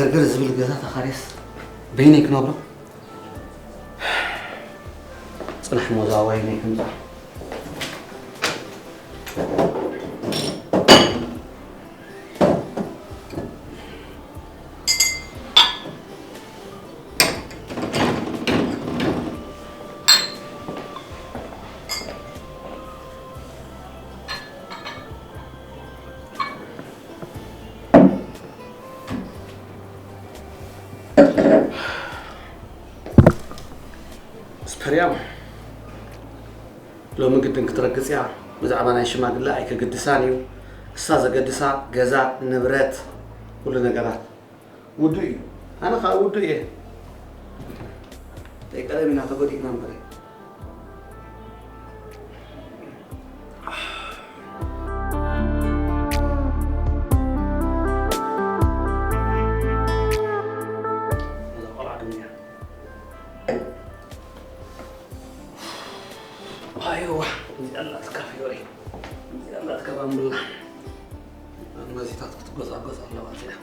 ነገር ዝብል ገዛ ተኻርየስ በይነይ ክነብሮ? ጽናሕ ሞዛ ዋይነይ ከምዛ። ስፐርያም ሎሚ ግድን ክትረግጽ እያ። ብዛዕባ ናይ ሽማግለ ኣይከገድሳን እዩ። እሳ ዘገድሳ ገዛ፣ ንብረት፣ ኩሉ ነገራት። ውዱእ እዩ። ኣነ ኸኣ ውዱእ እየ። ደይ ቀደም ኢና ተጎዲእና እምበር። እዛ ቆልዓ ዱንያ። ኣይዋ፣ እዚኣ ናትካ ፊዮሪ። እዚኣ ናትካ ባምቡላ። መዚታት ክትጎጻጎጽ ኣለዋ እዚኣ።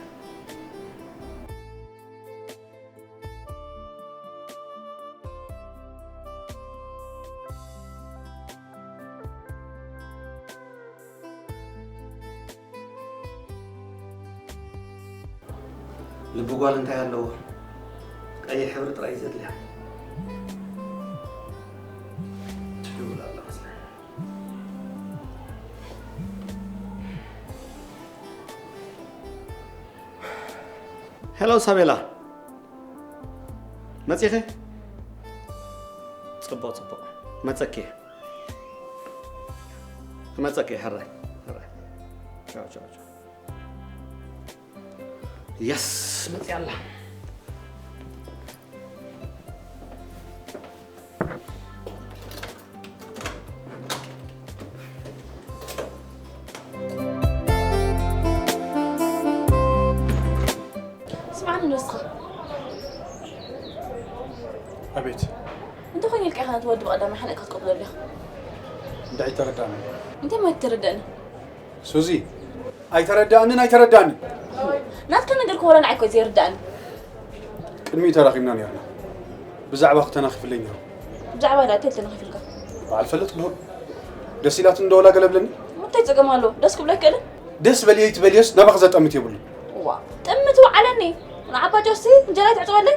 ልቢ ጓል እንታይ ኣለዎ? ቀይሕ ሕብሪ ጥራይ እዩ ዘድልያ። ትድውል ኣላ መስለኒ። ሄሎ ሳቤላ፣ መጺኺ? ጽቡቕ፣ ጽቡቕ። መጸኪ። መጸኪ፣ ሕራይ፣ ሕራይ። ቻው፣ ቻው፣ ቻው። የስ፣ መጺኣ ኣላ። ስምዓኒ ንስኻ። ኣቤት። እንተኾይኑ ኢልካ ኢኻ ነቲ ወዲ ብቐዳማይ ሓለቃ ክትቀብሎ ኣለኻ። እንታይ ኣይተረዳእኒ? እንታይ ማለት ተረዳእኒ? ሱዚ፣ ኣይተረዳእንን ኣይተረዳእንን። ናትካ ነገር ክወረ ንዓይ እኮ ዘይርዳእኒ። ቅድሚኡ ተራኺብና ነይርና። ብዛዕባ ክተናኺፍለይ ነይሩ። ብዛዕባ ዳኣ እንታይ ተናኺፍልካ? በዓል ፈለጥ ብሁር። ደስ ኢላት እንዶ ወላ ገለ ብለኒ። እንታይ ጸገም ኣሎ? ደስ ክብሎ ኣይክእልን? ደስ በልዮ ይትበልዮስ ናባኺ ዘጠምት የብሉን። ዋ፣ ጥምት ውዓለኒ። ንዓባ ጆሲ እንጀራ ትዕጽወለይ?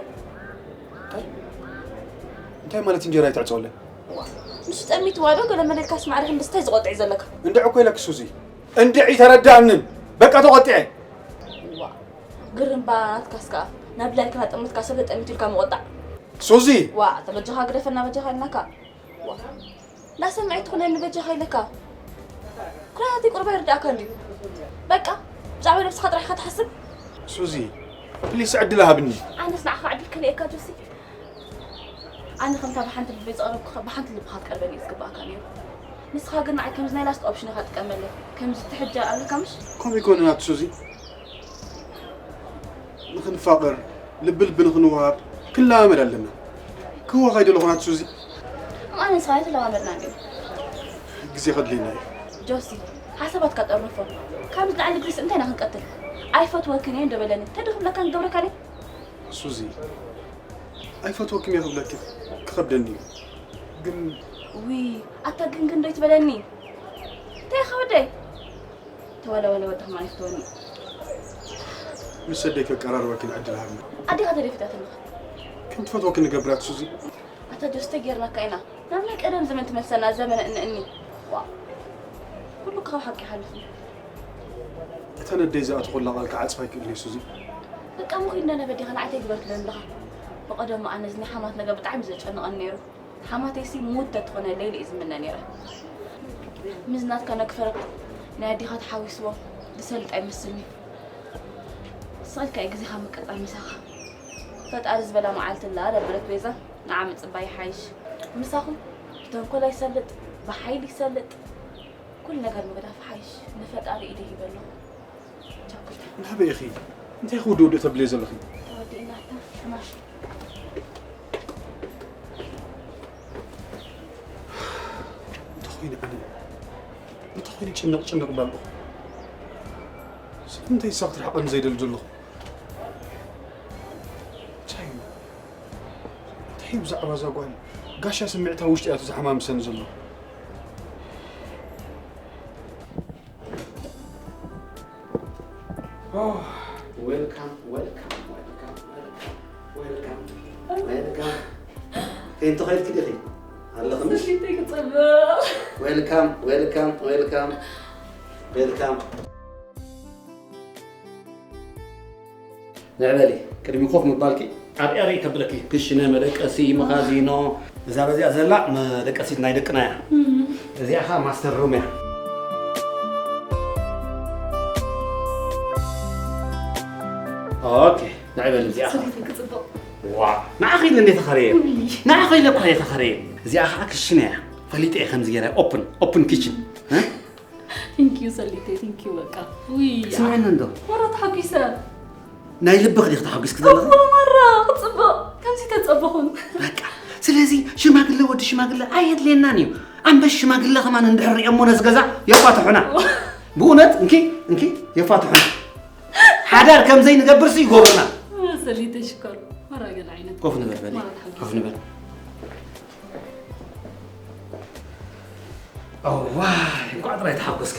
እንታይ ማለት እንጀራ ይትዕጽወለይ? ዋ፣ ንሱ ጠሚትዋ ዶ ገለ መለልካስ ማዕረ ክንድስታይ ዝቆጥዕ ዘለካ? እንድዒ እኮ ኢለኪ ሱዚ። እንድዒ ተረዳእንን። በቃ ተቆጢዐ። ዋ፣ ግርምባ ናትካስ ከኣ ናብ ላይክና ጠምትካ ሰብ ተጠሚቱ ኢልካ ምቆጣዕ። ሱዚ! ዋ፣ ተበጃኻ ግደፈና በጃኻ ኢልናካ። ዋ፣ እንዳሰምዐ ትኹነኒ በጃኻ ኢለካ። ኩነታተይ ቁሩብ ኣይርድኣካ እንድዩ። በቃ፣ ብዛዕባ ነብስኻ ጥራሕ ኢኻ ትሓስብ። ሱዚ፣ ፕሊስ ዕድል ሃብኒ። ኣነስ ንዓኻ ዕድል ከልእየካ ጆሲ። ኣነ ከምታ ብሓንቲ ልበይ ዘቕረብኩኻ ብሓንቲ ልብኻ ክትቀርበኒ እዩ ዝግባኣካ ነይሩ። ንስኻ ግን ንዓይ ከምዚ ናይ ላስት ኦፕሽን ኢኻ ትጥቀመለይ። ከምዚ ትሕጃ ኣለካ ምሽ? ከምኡ ኣይኮነን ኣቲ ሱዚ። ንኽንፋቐር፣ ልቢ ልቢ ንኽንወሃብ ክንለማመድ ኣለና። ክህወኽ ኣይደለኹን ኣቲ ሱዚ። እሞ ኣነ ንስኻ ኣይተለማመድናን እዩ። ግዜ ከድልየና እዩ። ጆሲ፣ ሓሳባትካ ጠርንፎ። ካብ ዝለዓለ ግዜስ እንታይ ኢና ክንቀትል? ኣይፈትወክን እየ እንዶ በለኒ። እንታይ ዶ ክብለካን ክገብረካን እየ? ሱዚ፣ ኣይፈትወክን እየ ክብለኪ ክኸብደኒ እዩ። ግን ውይ፣ ኣታ ግን ግን ዶ ይትበለኒ? እንታይ ኢኻ ወደይ? ተወለወለ ወዲ ከማን ይፍትወኒ። ምስ ኣደይ ከቀራርበክን ዕድል ሃብኒ። ኣዴኻ ተደፊታት ኣለኻ። ከም ትፈትወክን ንገብር ኣቲ ሱዚ። ኣታ ጆሲ፣ እንታይ ጌርናካ ኢና? ናብ ናይ ቀደም ዘመን ትመልሰና፣ ዘመነ እነ እኒ። ዋ። ኩሉ ካብ ሓቂ ይሓልፍ እዩ። እተን ኣደይ ዝኣተኹላ ቃል ክዓጽፋ ኣይክእልን እየ ሱዚ። በቃ፣ እሞ ኪድ ነናበ ዲኻ ንዓይ እንታይ ግበር ትብለኒ ኣለኻ? ብቐደሙ ኣነ እዚ ናይ ሓማት ነገር ብጣዕሚ ዘጨንቐኒ ነይሩ። ሓማተይሲ ሙት ተትኾነ ለይለ እየ ዝምነ ነይረ። ምስ ናትካ ነግፈረክ ናይ ኣዴኻ ተሓዊስዎ ዝሰልጥ ኣይመስልኒ። ስቕ ኢልካ እዩ ግዜኻ ምቅጻል ምሳኻ። ፈጣሪ ዝበላ መዓልቲ ኣላ ዶ በለት ቤዛ፣ ንዓ ምጽባይ ይሓይሽ። ምሳኹም ብተንኮል ኣይሰልጥ፣ ብሓይሊ ይሰልጥ። ኩሉ ነገር ምግዳፍ ይሓይሽ። ንፈጣሪ ኢደይ ሂበ ኣለኹ። ቻኩል። ናበይ ኢኺ? እንታይ ክውድእ ውድእ ተብልዮ ዘለኺ? ተወዲእና እታ ሕማሽ። እንተኾይኑ ኣነ፣ እንተኾይኑ ጭንቕ ጭንቕ ባልኹ። ስለምንታይ እሳ ክትርሕቐኒ ዘይደሊ ዘለኹ? ብዛዕባ እዛ ጓል ጋሻ ስምዒታ ውሽጢ እያ ዝሓማምሰኒ ዘሎ። ኦ፣ ዌልካም፣ ዌልካም፣ ዌልካም፣ ዌልካም፣ ዌልካም፣ ዌልካም። ከይንተ ኸይድኪ ዲኺ? ኣለኽምሽ? ሰሊተይ ክጽብቕ። ዌልካም፣ ዌልካም፣ ዌልካም፣ ዌልካም። ንዕበሊ፣ ቅድሚ ኮፍ ምባልኪ ኣርኢ ኣርኢ ከብለኪ። ክሽነ፣ መደቀሲ፣ መኻዚኖ። እዛ በዚኣ ዘላ መደቀሲት ናይ ደቅና እያ። እም። እዚኣ ኸዓ ማስተር ሩም እያ። ኦኬ፣ ንዕበሊ እዚኣ ኸዓ። ሰሊተይ ክጽብቕ። ዋ፣ ንዓኺ ኢለ እንደ ተኸረየ። ውይ። ንዓኺ ኢለ እኳ እየ ተኸረየ። እዚኣ ኸዓ ክሽነ እያ። ፈሊጠ እየ ከምዚ ገይረ ኦፕን፣ ኦፕን ኪችን። እ? Thank you ሰሊተይ፣ thank you በቃ። ውይ፣ ስምዕኒ እንዶ። ወረ ተሓጒሰ። ናይ ልብኺ ዲኺ ተሓጒስኪ ዘለኺ? እወ፣ ማራ፣ ክጽብቕ። ከምዚ ተጸበኹን። በቃ፣ ስለዚ ሽማግለ ወዲ ሽማግለ ኣየድልየናን እዩ። ኣንበሽ ሽማግለ ከማን እንድሕር ሪኦሞ ነዚ ገዛ የፋትሑና። ብእውነት፣ እንኪ፣ እንኪ፣ የፋትሑና። ሓዳር ከም ዘይንገብርሲ ይገብሩና። ሰሊተይ ሽኮር። ማራ ገለ ዓይነት። ኮፍ ንበል በሊ። ማራ ተሓጒሰ። ኮፍ ንበል። እዋይ፣ እንኳዕ ጥራይ ተሓጎስኪ።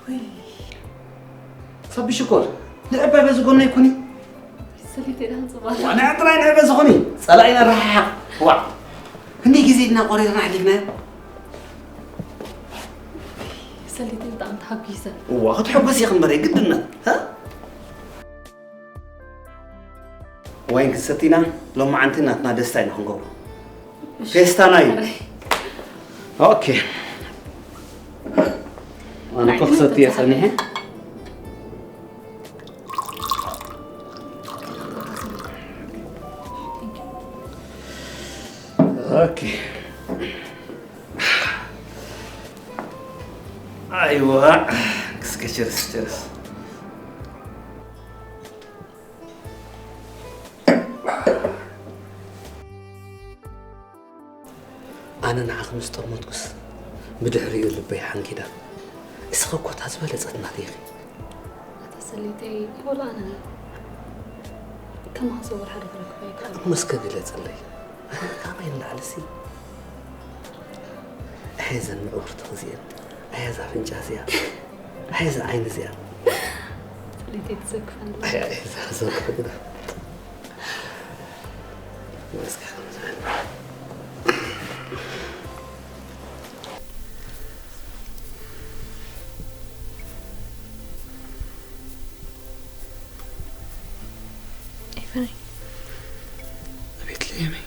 ውይ። ሰቢ ሽኮር፣ ንዕባይ በዚ ጎነይ ኩኒ። ሰሊተይ ደሃን ጽባሕ። ዋ፣ ንዕ ጥራይ ንዕ በዚ ኩኒ። ጸላኢና ረሓሓቕ። ዋ። ክንደይ ግዜ ኢልና ቆሪርና ኣሕሊፍናዮ? ሰሊተይ ብጣዕሚ ተሓጒሰ። እዋ፣ ክትሕጎስ ኢኺ እምበር፣ ግድነት። ሃ? ዋይን ክንሰቲ ኢና፣ ሎማዓንቲ ናትና ደስታ ኢና ክንገብሮ። እሺ። ፌስታና እዩ። ኦኬ። ኣነ እኮ ክሰቲ እየ ጸኒሐ። ኦኬ። ኣይዋ፣ እስከ ቸርስ፣ ቸርስ። ኣነ ንዓኺ ምስ ጠመትኩስ፣ ብድሕሪኡ ልበይ ሓንጊዳ። እስኺ እኮ እታ ዝበለጸት ናተይ ኢኺ። ኣታ ሰሊተይ፣ ወላ ኣነ ከማኺ ዝወር ሓደ ክረክብ ኣይክኣልኩ። እሞ እስከ ግለጽለይ። ኣነ ካባይ ንላዕሊሲ፣ ኣየ ዘን ምዕውርቲ ክዚኤን፣ ኣየ እዛ ኣፍንጫ እዚኣ፣ ኣየ እዛ ዓይኒ እዚኣ። ሰሊተይ ትዘክፈኒ። ኣየ፣ ኣየ እዛ ዘንክፈኒ። ኤቨነይ። ኣቤት ለየመይ።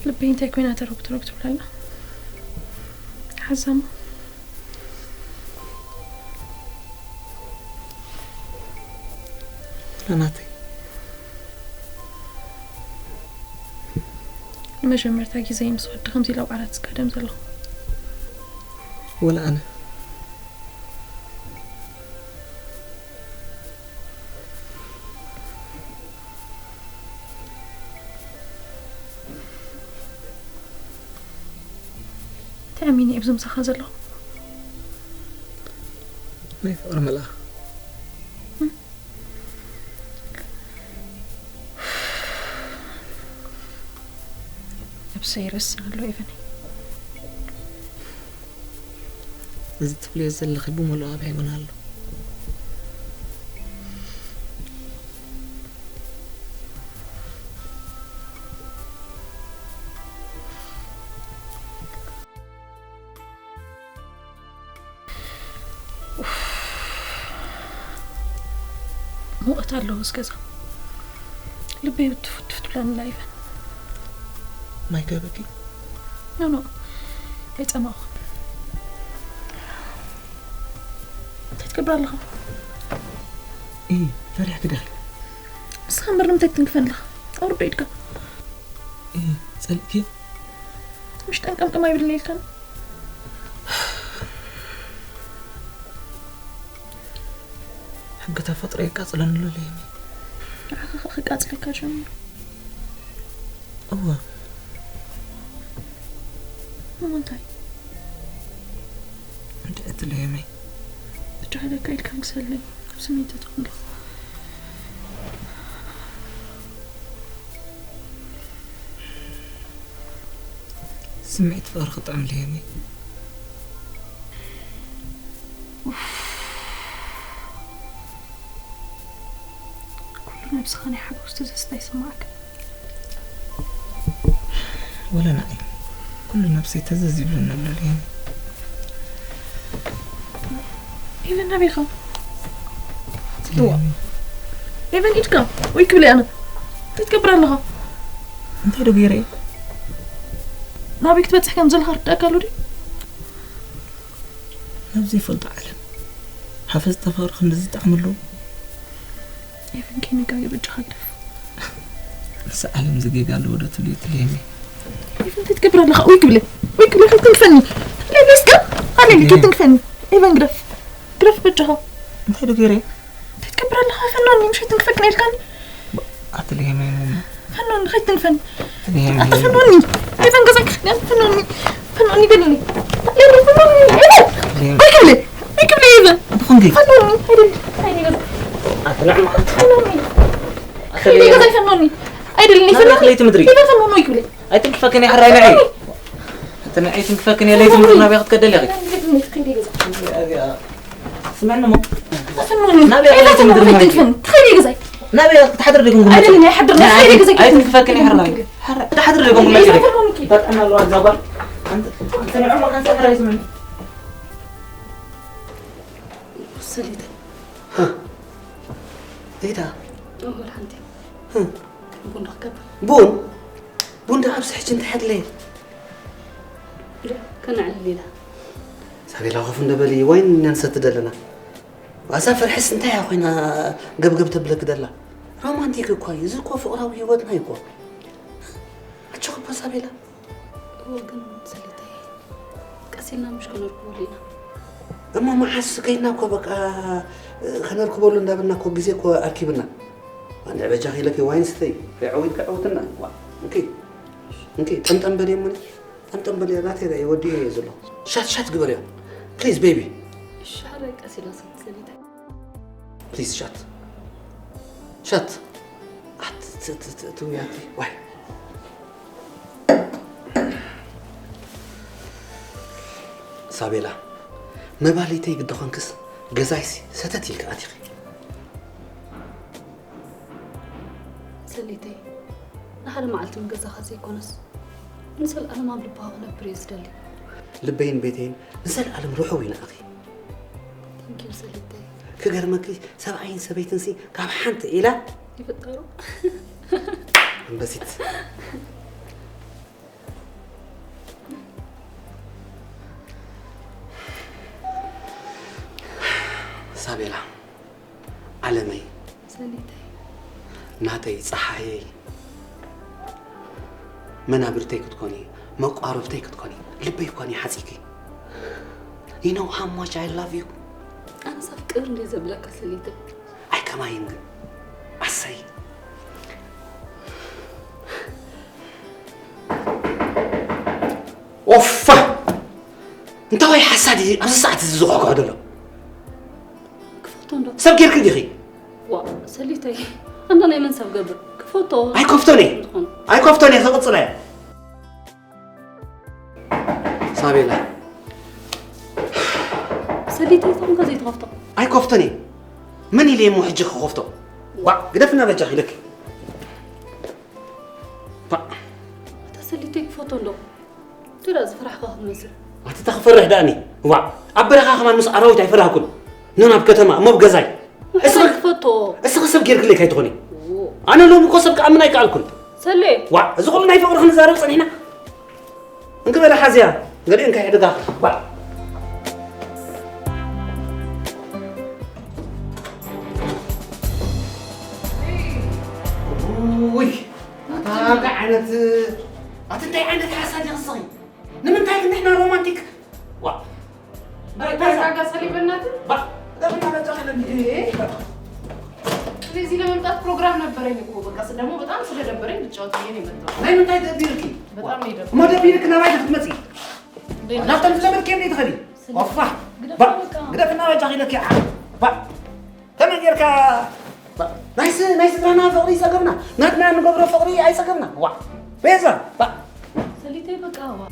ልበይ እንታይ ኮይና ተረጉ ተረጉ ትብል ኣላ? ሓዛማ። ናናተይ። ንመጀመርታ ግዜ ምስ ወዲ ከምዚ ኢለ ኣብ ዓራት ዝጋደም ዘለኹ። ወላ ኣነ። እንታይ ኣሚነ እየ ኣብዚ ምሳኻ ዘለኹ? ናይ ፍቕሪ መልኣኽ። ነብሰይ ይረስን ኣሎ ኤቨነይ። እዚ ትብልዮ ዘለኺ ብምሉእ ኣባይ እውን ኣሎ። ሙቐት ኣለዎ እዚ ገዛ። ልበይ ትፉት ትፉት ትብለኒ ኣላ ኤቨን። ማይ ክህበኪ? ኖ፣ ኖ። ኣይጸማእኹን። እንታይ ትገብር ኣለኻ? እይ፣ ፈሪሕኪ ዲኺ? ንስኻ እምበር ንምንታይ ትትንክፈኒ ኣለኻ? ኣውርዶ ኢድካ። እይ፣ ጸሊእክዮ? ምሽ ጠንቀምቀም ኣይብልን ኢልካኒ። ሕጊ ተፈጥሮ የቃጽለኒ ኣሎ ለይኒ። ንዓኻ ኸ ክቃጽለካ ጀሚሩ? እወ። እሞ እንታይ? እንድዒ እቲ ለየመይ። እጃ ሃደካ ኢልካ ግሰለይ። ኣብ ስሜት ተተኹንዶ። ስምዒት ፍቕሪ ክጥዕም ልሄኒ። ኩሉ ነብስኻ ናይ ሓጎስ ትዝታ ይስምዓካ። ወላ ንዓይ ኩሉ ነብሰይ ተዘዝ ይብለኒ ኣሎ ልሄኒ። ኤቨን ናበይ ኢኻ? ጽልዋ። ኤቨን ኢድካ ወይ ክብለይ ኣነ። እንታይ ትገብር ኣለኻ? እንታይ ዶ ገይረ እየ? ናበይ ክትበጽሕ ከም ዘለኻ ርዳእካ ኣሎ ድዩ? ናብ ዘይፈልጦ ዓለም ሓፈዝታ ፍቕሪ ክንድዚ ጣዕሚ ኣለዎ? ኤቨን ከይነጋገ በጃኻ ግደፍ። ምስ ዓለም ዝጌጋ ኣለዎ ዶ ትብልዮ ትልየኒ? ኤቨን እንታይ ትገብር ኣለኻ? ወይ ክብለይ ወይ ክብለይ ከይትንክፈኒ። ለቤስካ ኣለኒ ከይትንክፈኒ። ኤቨን ግደፍ ግደፍ በጃኻ። እንታይ ዶ ገይረ እየ? እንታይ ትገብር ኣለኻ? ፈኖኒ ምሽ ኣይትንክፈክን ኢልካኒ። ኣትልሄመ ይመሞ። ፈኖኒ ከይትንክፈኒ። ኣትልሄመ ኣታ ፈኖኒ። ኤቨን ገዛይ ክኽዳን ፈኖኒ። ፈኖኒ በልኒ። ለኒ ፈኖኒ። ኤቨን! ወይ ክብለይ ወይ ክብለይ ኤቨን! ብኹንጊ። ፈኖኒ። ኣይደል። ኣይኒ ገዛ። ኣትልዕማ። ፈኖኒ። ከይደ ገዛይ ፈኖኒ። ኣይደልኒ ናበይ ፈኖኒ። ክለይቲ ምድሪ? ኤቨን ፈኖኒ ወይ ክብለይ። ኣይትንክፈክን እየ ሕራይ ንዒ። ፈኖኒ። እተ ንዒ ኣይትንክፈክን እየ ለይቲ ምድሪ ናበይ ክትከደል ኢኺ? ፈኖኒ። ከይደ ገዛ። ስምዕኒ እሞ። ፈኖኒ። ናበይ ክለይቲ ምድሪ ናበይ? ከይደ ገዛይ። ናበይ ክትሓድር ዲኩም ጉመት? ኣይደልኒ ኣይሓድር። ናይ ከይደ ገዛይ። ኣይትንክፈክን እየ ሕራይ። ሕራይ ክትሓድር ዲኩም ጉመት? ፈኖኒ። በጣም ኣለዋ ዛባ። ኣንተ ንዕማ ካንሳ ሕራይ ስምዕኒ። ሰሊተ። ሪታ። እወል ሓንቲ። ቡን ዶ ክገብር? ቡን? ቡን ደኣ ኣብዚ ሕጂ እንታይ ኣድለየ? ዶ ከነዕልል ኢና። ሳቤላ ኮፍ እንደ በሊ ዋይን ኢና ንሰቲ ደለና። ዋዛ ፍርሕስ እንታይ እያ ኮይና ገብገብ ተብለክ ደላ? ሮማንቲክ እኮ እዩ። እዚ እኮ ፍቕራዊ ህይወትና እዩ እኮ። ኣጆኺ እኮ ሳቤላ። እወ ግን ሰሊተይ ቀስ ኢልና ምሽ ከነርክበሉ ኢና። እሞ መዓስ ከይድና እኮ በቃ ከነርክበሉ እንዳበልና እኮ ግዜ እኮ ኣርኪብና። ኣነ በጃኺ ኢለኪ ዋይን ስተይ ከይዐዊት ከዐውትና። ዋ እንኪ እንኪ ጠምጠም በል የሙኒ ጠምጠም በል ናተይ ዳ ወዲ እየ ዘሎ። ሻት ሻት ግበርዮ ፕሊዝ ቤቢ። እሺ ሓራይ ቀስ ኢላ ሰሊተይ። ፕሊዝ ሻት ሻት ኣት ትውያቲ ዋይ ሳቤላ መባሊተይ ግዲ ኾንክስ ገዛይሲ ሰተት ኢልካ ኣቲኺ። ሰሊተይ ንሓደ መዓልቲ ምገዛኻ ዘይኮነስ ንዘለኣለም ኣብ ልብኻ ክነብር እየ ዝደሊ። ልበይን ቤተይን ንዘለኣለም ርሑው እዩ ንኣኺ። Thank you ሰሊተይ። ክገርመኪ ሰብኣይን ሰበይትንሲ ካብ ሓንቲ ዒላ ይፍጠሩ። ኣንበሲት። ሳቤላ ዓለመይ ሰሊተይ። ናተይ ጸሓየይ መናብርተይ ክትኮኒ መቋርብተይ ክትኮኒ ልበይ ኮኒ ሓጺኪ። You know how much I love you። ኣነስ ኣፍቅር እንደ ዘብለካ ሰሊተይ። ኣይከማይን ግን ኣሰይ። ኦፋ እንታዋይ ሓሳድ ኣብዚ ሰዓት እዚ ዝቑሕኩሖ ዘሎ? ክፈቶ እንዶ ሰብ ጌርኪ ዲኺ? ዋ ሰሊተይ ኣንዳ ናይ መን ሰብ ገብር ክፈቶ። ኣይከፍቶን እየ። ኣይከፍቶን እየ። ክቕጽለ ሳቤላ። ሰሊተይ ተኾንካ ዘይትኸፍቶ? ኣይከፍቶን እየ። መን ኢለ እሞ ሕጂ ክኸፍቶ? ዋ ግደፍና በጃኺ ኢለኪ። ባ እታ ሰሊተይ ክፈቶ እንዶ ትዳ ዝፈራሕካ ክትመስል። ኣቲ ተኽፈርሕ ዳእኒ። ዋ ኣብ በረኻ ከማን ምስ ኣራዊት ኣይፈራህኩን። ኖን ኣብ ከተማ እሞ ኣብ ገዛይ። እስኺ ክፈቶ። እስኺ ሰብ ጌርክለይ ካይትኾኒ። ኣነ ሎም እኮ ሰብ ክኣምን ኣይከኣልኩን። ሰሌ። ዋ እዚ ኩሉ ናይ ፍቕሪ ክንዛረብ ጸኒሕና። እንክበለ ሓዝያ ገሊኡ እንታይ ዕድጋ ባ ውይ ኣታ እንታይ ዓይነት ኣቲ እንታይ ዓይነት ሓሳድ ይኽስኺ። ንምንታይ ግን ንሕና ሮማንቲክ ዋ ተረጋጋ ሰሌ በእናትህ። ባ ለምን አመጣህ ለምን እኔ እዚህ ለመምጣት ፕሮግራም ነበረኝ እኮ በቃ ደግሞ በጣም ስለደበረኝ ልጫወት ብዬ ነው የመጣሁት። ናይ ምንታይ ደቢርኪ በጣም ነው የደበረኝ። እሞ ደቢርኪ ናባይ ክትመፂ ናብተን ዝለመድኪ እምኒ ትኸዲ ወፋ ግደፍና በጃኺ ኢለኪ ባ ከመይ ጌርካ ናይ ስድራና ፍቕሪ ይፀገብና ናትና ንገብሮ ፍቕሪ ኣይፀገብና ዋ ቤዛ ባ ሰሊተይ በቃ ዋ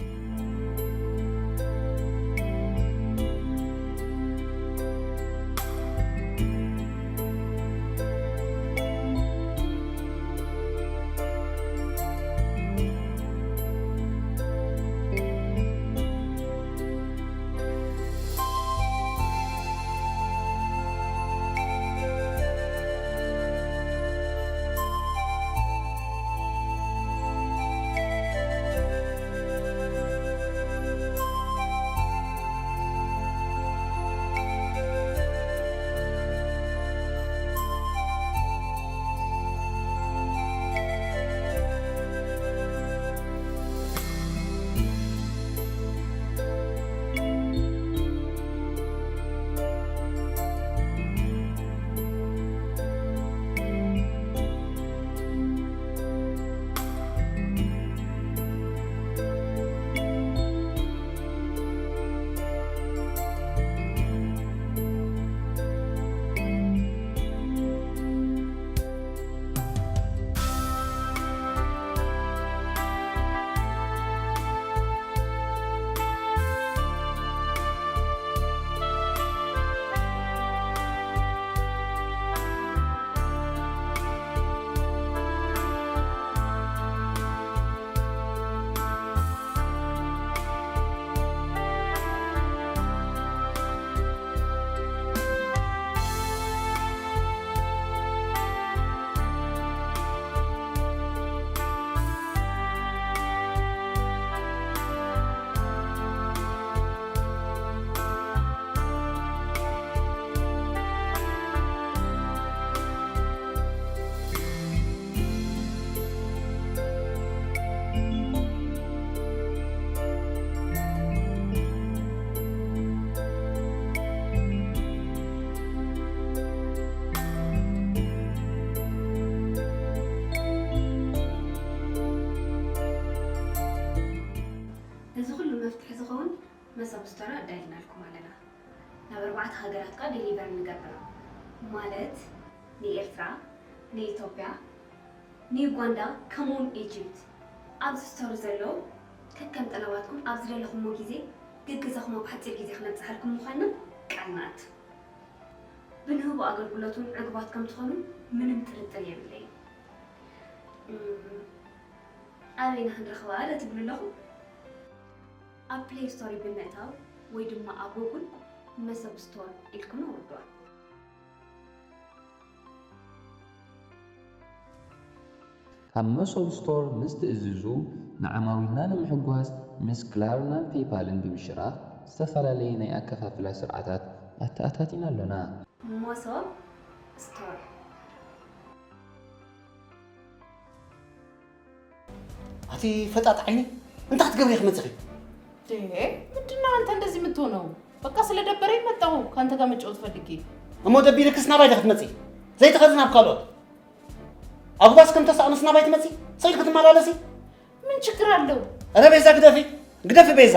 ኣርባዕተ ሃገራት ከኣ ዴሊቨር ንገብራ፣ ማለት ንኤርትራ፣ ንኢትዮጵያ፣ ንዩጋንዳ፣ ከምኡውን ኢጅፕት። ኣብዚ ስቶር ዘለዉ ከከም ጠለባትኩም ኣብ ዝደለኹምዎ ግዜ ግግዛኹም ኣብ ሓጺር ግዜ ክነብጽሓልኩም ምዃንና ቃል ንኣቱ። ብንህቦ ኣገልግሎት እውን ዕጉባት ከም ትኾኑ ምንም ጥርጥር የብለይን። እም፣ ኣበይና ክንረኽባ ዶ ትብሉ ኣለኹም? ኣብ ፕሌይ ስቶር ብምእታው ወይ ድማ ኣብ ጉግል መሶብ ስቶር ኢልኩም ኣውርድዋ። ካብ መሶብ ስቶር ምስ ትእዝዙ፣ ንዓማዊልና ንምሕጓስ ምስ ክላርናን ፔይፓልን ብምሽራኽ ዝተፈላለየ ናይ ኣከፋፍላ ስርዓታት ኣተኣታቲና ኣሎና። መሶብ ስቶር። ኣቲ ፈጣጥ ዓይኒ እንታይ ክትገብሪ ኢኺ መፂኺ? ምንድን ነው አንተ እንደዚህ የምትሆነው? በቃ ስለደበረኝ መጣሁ ከአንተ ጋር መጫወት ፈልጌ። እሞ ደቢርክስ ናባይ ዲኺ ክትመፂ? ዘይትኸዲ ናብ ካልኦት ኣጉባስ ከም ተሳእኑስ ናባይ ትመፂ? ሰው ኢልኪ ትመላለሲ? ምን ችግር አለው? ኧረ ቤዛ ግደፊ፣ ግደፊ ቤዛ።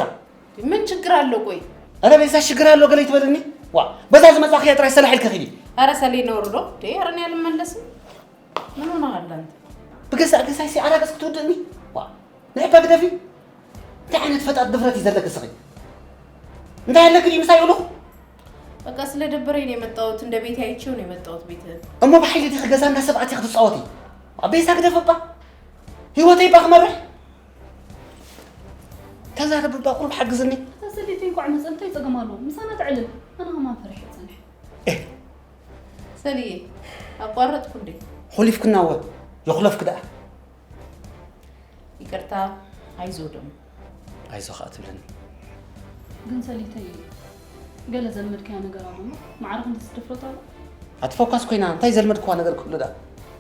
ምን ችግር አለው? ቆይ ኧረ ቤዛ ሽግር ኣሎ ገለ ይትበልኒ? ዋ በዛ ዝመፃኽያ ጥራይ ሰላሕ ኢልኪ ኺዲ። ኧረ ሰሌ ነውር ዶ? ኧረ እኔ አልመለስም። ምን ሆነሃል አንተ? ብገዛእ ገዛይ ሲ ኣራገጽ ክትውድእኒ? ዋ ንሕባ ግደፊ። እንታይ ዓይነት ፈጣጥ ድፍረት እዩ ዘለኪ ስኺ? እንታይ ኣለኪ ድዩ ምሳይ ይብልኹ? በቃ ስለደበረኝ ነው የመጣሁት። እንደ ቤቴ አይቼው ነው የመጣሁት ቤትህን። እሞ ብሓይሊ ዲኺ ገዛ እንዳ ሰብኣት ኢኺ ትጻወቲ? ዋ ቤዛ ግደፊ እባ። ህይወተይ እባ ክመርሕ። ተዛረብ እባ ቁሩብ ሓግዝኒ። እታ ሰበይቲ እንኳዕ መጸ እንታይ ጸገም ኣለዎ? ምሳና ተዕልል። ኣነ ከማን ፈሪሐ ጸኒሐ። ሰልዬ ኣቋረጥኩ እንዴ? ሑሊፍክና እወ የኹለፍኪ ደኣ። ይቅርታ ኣይዞ ደሞ። ኣይዞ ከኣ ትብለኒ። ግን ሰሊተይ ገለ ዘልመድካያ ነገር ኣሎ እሞ ማዕረ ክንድዚ ድፍረት ኣሎ? ኣቲ ፎካስ ኮይና እንታይ ዘልመድክዋ ነገር ክህሉ ደኣ?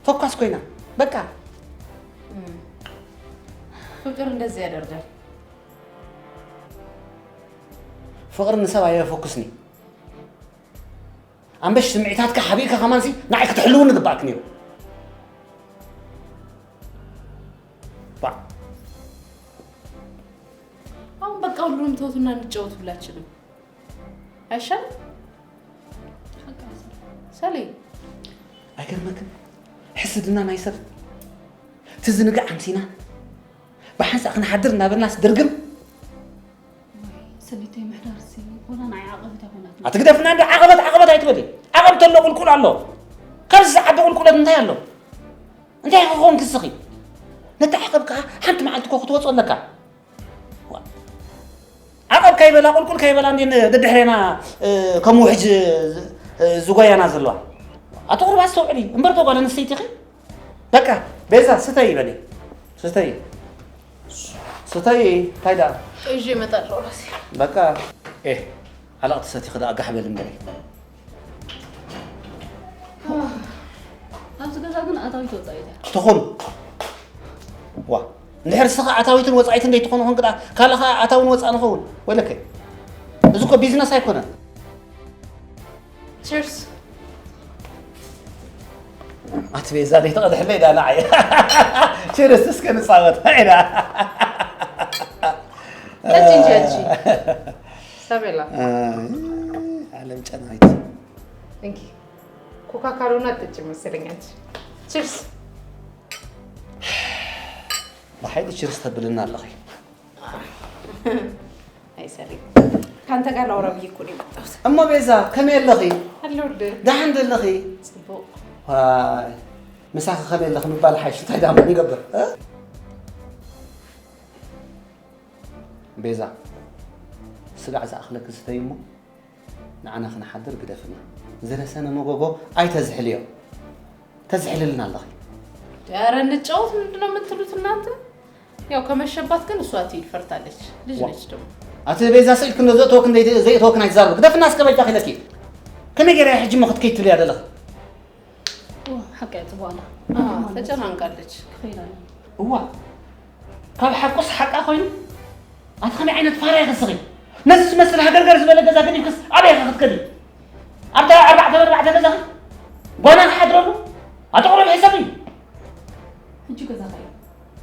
ፎካስ ኮይና በቃ። ፍቅር እንደዚህ ያደርጋል። ፍቅሪ ንሰብ ኣየፎክስን እዩ። ኣንበሽ ስምዒታትካ ሓቢእካ ከማንሲ ንዓይ ክትሕልውኒ ግባእክ ነይሩ። ባዕ አሁን በቃ ሁሉንም ተውትና እንጫወት ሁላችንም አይሻልም? ሰሌ ኣይገርመክን? ሕስድና ናይ ሰብ ትዝንግዕ ኣምሲና ብሓንሳእ ክንሓድር እናበልናስ ድርግም ሰሊተይ ምሕዳርሲ ወላ ንዓይ ዓቐበት ኣይኮናትን። ኣትግደፍና እንዶ ዓቐበት ዓቐበት ኣይትበሊ። ዓቐብ ተሎ ቁልቁል ኣሎ። ካብዚ ዝዓቢ ቁልቁለት እንታይ ኣሎ? እንታይ ክኾን ክስኺ? ነቲ ዓቐብ ከዓ ሓንቲ መዓልቲ እኮ ክትወጾ ኣለካ። ዓቐብ ካይበላ ቁልቁል ካይበላ እንዴ ደድሕሬና ከም ውሕጅ ዝጎያና ዘለዋ። ኣቶ ቁርባ ኣስተውዕሊ እምበር ተጓል ኣንስተይቲ ኢኺ። በቃ ቤዛ ስተይ በሊ ስተይ ስተይ እንታይ ደኣ ጥይዤ እመጣለሁ ራሴ። በቃ ኤህ ኣለቕቲ ሰቲኺ ደኣ ጋሕ በሊ እምበሪ። ኣብዚ ገዛ ግን ኣታዊት ወፃኢት እያ። ትኹን ዋ እንድሕር ንስኻ ኣታዊትን ወፃኢትን ዘይትኾኑ ኮንክ ደኣ ካልእ ኸኣ ኣታውን ወፃእን ኸውን ወይለከ። እዚ እኮ ቢዝነስ ኣይኮነን። ቺርስ። ኣቲ ቤዛ ደይ ተቐድሕለይ ዳ ንዓይ። ቺርስ እስከ ንጻወት ኢና። ጠጪ እንጂ ኣንቺ። ሳቤላ። ዓለም ጨናዊት። እንኪ ኮካ ካልሆነ አትጠጪም መሰለኝ አንቺ። ቺርስ። ብሓይሊ ቺርስ ተብልና ኣለኺ። ኣይ ሰሪ ካንተ ጋር ላውራ ብዬ እኮ ነው የመጣሁት። እሞ ቤዛ ከመይ ኣለኺ? ኣለሁልህ። ደሓን ዶ ኣለኺ? ጽቡቕ። ዋይ ምሳኺ ከመይ ኣለኺ ምባል ሓይሽ እንታይ ዳሞ ንገብር? እ? ቤዛ ስጋዕ ዝኣኽለኪ ስተይ እሞ ንዓና ክንሓድር ግደፍና። ዝረሰነ መጎጎ ኣይተዝሕልዮ። ተዝሕልልና ኣለኺ። ኧረ እንጫወት ምንድነው የምትሉት እናንተ? ያው ከመሸባት ግን እሷ ትሂድ ፈርታለች። ልጅ ነች ደግሞ። ኣቲ ቤዛ ስኢልክ እንዶ ዘእተወክ እንደ ዘይእተወክን ኣይትዛረብ። ግደፍና እስከ በጃኺ ኢለኪ። ከመይ ገይረ ሕጂ እሞ ክትከይድ ትብልያ ዘለኺ? ሓቂ እያ ጽቡቕ ኣላ። ተጨናንቃለች። ክኸይድ ኣለ። እዋ ካብ ሓቁስ ሓቃ ኮይኑ ኣቲ ከመይ ዓይነት ፋራ ኢኺ ስኺ? ነዚ ዝመስል ሃገርገር ዝበለ ገዛ ገዲፍክስ ኣበይ ኢኺ ክትከዲ? ኣብታ ኣርባዕተ በርባዕተ ገዛኺ ጓና ክሓድረሉ ኣቲ ቁሩብ ሕሰቢ። ሕጂ ገዛኻ እዩ።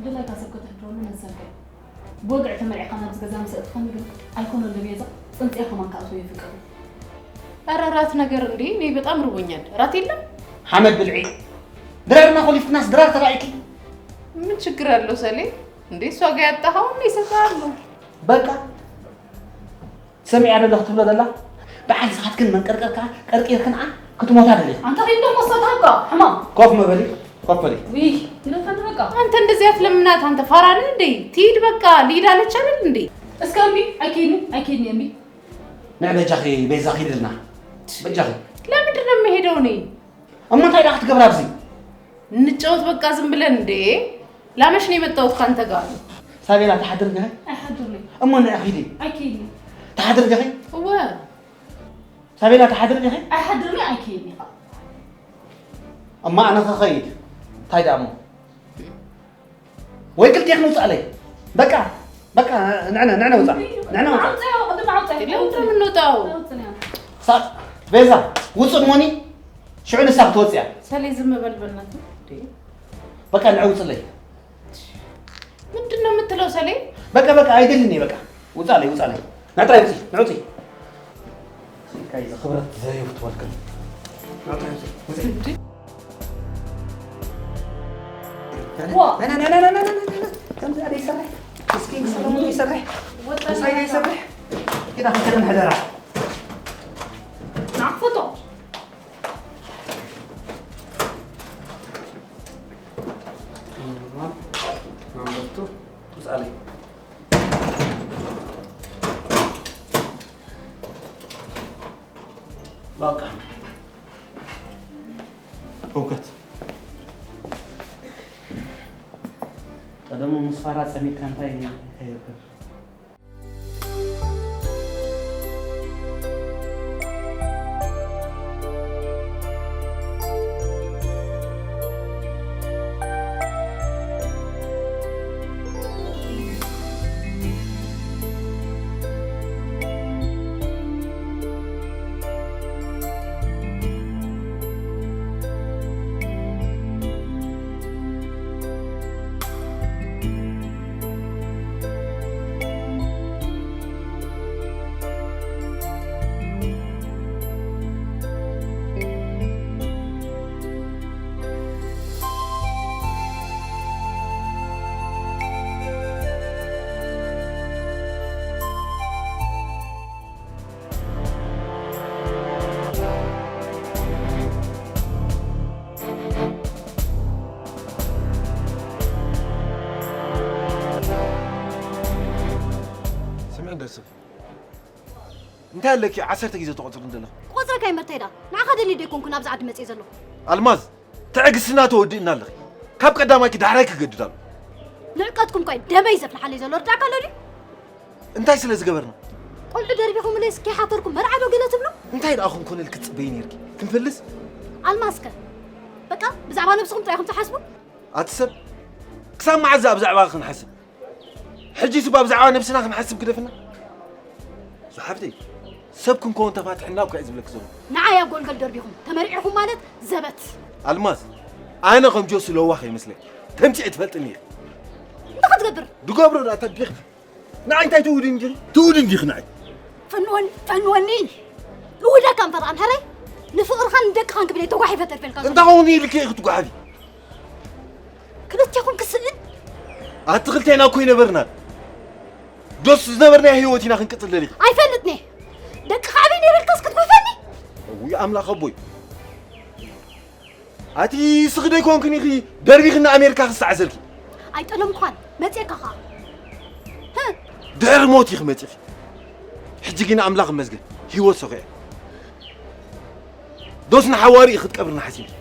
ድላይካ ሰብ ከተሕድረሉ መሰልካ እዩ። ብወግዒ ተመርዒኻ ናብዚ ገዛ ምስ ኣእትኻኒ ግን ኣይኮነን ዶ ቤዛ ጽንጽያ ከማን ክኣትዎ የፍቅር። ኧረ ራት ነገር እንዴ? እኔ በጣም ርቦኛል። ራት የለም? ሓመድ ብልዒ። ድራርና ኮሊፍክናስ ድራር ተራእይኪ? ምን ችግር አለው ሰሌ? እንዴ እሷ ጋ ያጣኸው እንዴ ይሰጥሃለሁ። በቃ ሰሚዓ ደሎ ክትብሎ ደላ። ብዓል ዝኻትክን መንቀርቀርካ ቀርቂርክን ዓ ክትሞታ ደሊ። አንተ ሪንዶ መሰታካ ሕማ። ኮፍ መበሊ፣ ኮፍ በሊ። ውይ፣ ይለፈን በቃ። አንተ እንደዚህ አትለምናት። አንተ ፋራ ነህ እንዴ? ትሂድ በቃ። ልሂድ አለች አይደል እንዴ? እስከ እምቢ። አይኬኒ፣ አይኬኒ እምቢ። ንዕ በጃኺ ቤዛ ኺድልና። በጃኺ። ለምንድን ነው የምሄደው እኔ? እሞ እንታይ ደኣ ክትገብራ ኣብዚ? እንጫወት በቃ ዝም ብለን እንዴ? ላመሽ ነው የመጣሁት ካንተ ጋር። ሳቤላ ተሓድር ዲኺ? ኣይሓድርኒ። እሞ ንዕ ኺዲ። ኣይከይድኒ። ተሓድር ዲኺ? እወ። ሳቤላ ተሓድር ዲኺ? ኣይሓድርኒ ኣይከይድኒ። እማ ኣነ ኸኸይድ። እንታይ ደኣ እሞ? ወይ ክልቴኽን ውፃእለይ። በቃ በቃ ንዕነ ንዕነ ውፃእ። ንዕነ ውፃእ። ኣውፅኦ፣ ቅድም ኣውፅኦ። ቅድም ምንውጣው? ኣውፅኦ። ሳ- ቤዛ ውፅእ እሞኒ ሽዑ ንሳ ክትወፅእ እያ። ሰሌ ዝም በል በእናትህ። እንዴ? በቃ ንዕውፅለይ። ምንድን ነው የምትለው ሰሌ? በቃ በቃ ኣይደልን እየ በቃ። ውፃለይ ውፃለይ። ናጥራይ ውፂ ንዕውፂ። ስልካይ እዚ ክብረት ዘየፍትወልክን። ናጥራይ ውፂ ውፂ። እንዴ? ዋ። ና ና ና ና ና ና ና ና። ከምዚ ኣደ ይሰርሕ። እስኪ ሰለሙ ይሰርሕ። ወጣ ምሳይ ና ይሰርሕ። ኪዳ ከተን ሕደራ። ናፍቆቶ። ማንበብቱ ውፃለይ። በቃ። እውቀት። ቀደሙ ምስ ፋራ ጸሚድካ እንታይ እንታይ ይገብር? ስምዒ ደስብ እንታይ ኣለኪ? ዓሰርተ ግዜ ትቆጽሪ እንደለኺ። ቆጽረ ካይ መርተይዳ ንዓኻ ደልየ ደይኮንኩ ናብዚ ዓዲ መጽየ ዘለኹ። ኣልማዝ፣ ትዕግስትና ተወዲእና ኣለኺ። ካብ ቀዳማይኪ ዳሕራይ ክገድድ ኣሎ። ንዕቀትኩም ኮይ ደመይ ዘፍልሓለይ ዘሎ ርዳእካ ኣሎ ድዩ? እንታይ ስለ ዝገበርና? ቆልዑ ደርቢኹምለይስ ከይሓፈርኩም መርዓ ዶ ገለ ትብሉ? እንታይ ደኣ ክንኮነልኪ ትጽበዪ ነይርኪ? ክንፈልስ? ኣልማዝከ በቃ ብዛዕባ ነብስኹም ጥራይ ኢኹም ትሓስቡ? ኣቲ ሰብ፣ ክሳብ መዓዝ ኣብ ዛዕባ ክንሓስብ? ሕጂስ እባ ብዛዕባ ነብስና ክንሓስብ ግደፍና። ዙሓፍተይ፣ ሰብ ክንከውን ተፋትሕና እኮ እየ ዝብለኪ ዘለኹ። ንዓይ ኣብ ጎልጎል ደርቢኹም ተመርዒኹም ማለት ዘበት። ኣልማዝ፣ ኣነ ከም ጆሲ ለዋህ ይመስለኪ። ተምሲዐ ትፈልጥኒ ኢኺ። እንታይ ክትገብር? ድገብሮ ደኣ ተቢኽና። ንዓይ እንታይ ትውድን ዲኺ? ትውድን ዲኺ ንዓይ? ፈንወኒ፣ ፈንወኒ። እውደካ እምበር ኣምሐረይ ንፍቕርኻን ንደቅኻን ክብል እየ ተጓሒፈ ተርፈልካ ዘለኹ። እንታይ ኾን ኢልኪ ኢኺ ትጓሓፊ? ክልቴኹም ክስእን? ኣቲ ክልቴና እኮ ኣይነበርናን። ዶስ ዝነበርናዮ ህይወት ኢና ክንቅጽል ደሊኺ? ኣይፈልጥን እየ። ደቅኻ ኣበይ ነይረልካስ ክትጓሕፈኒ? እውይ ኣምላኽ ኣቦይ። ኣቲ ስኺ ዶ ኣይኮንክን ኢኺ ደርቢኺ ንኣሜሪካ ክሰዓዘልኪ? ኣይጠለምኳን፣ መጺኤካ ኸኣ። ህህ! ድሕሪ ሞት ኢኺ መጺኺ። ሕጂ ግን ኣምላኽ ይመስገን፣ ህይወት ሰኺዐ። ዶስ ንሓዋሩ ኢኺ ክትቀብርና ሓሲብኪ?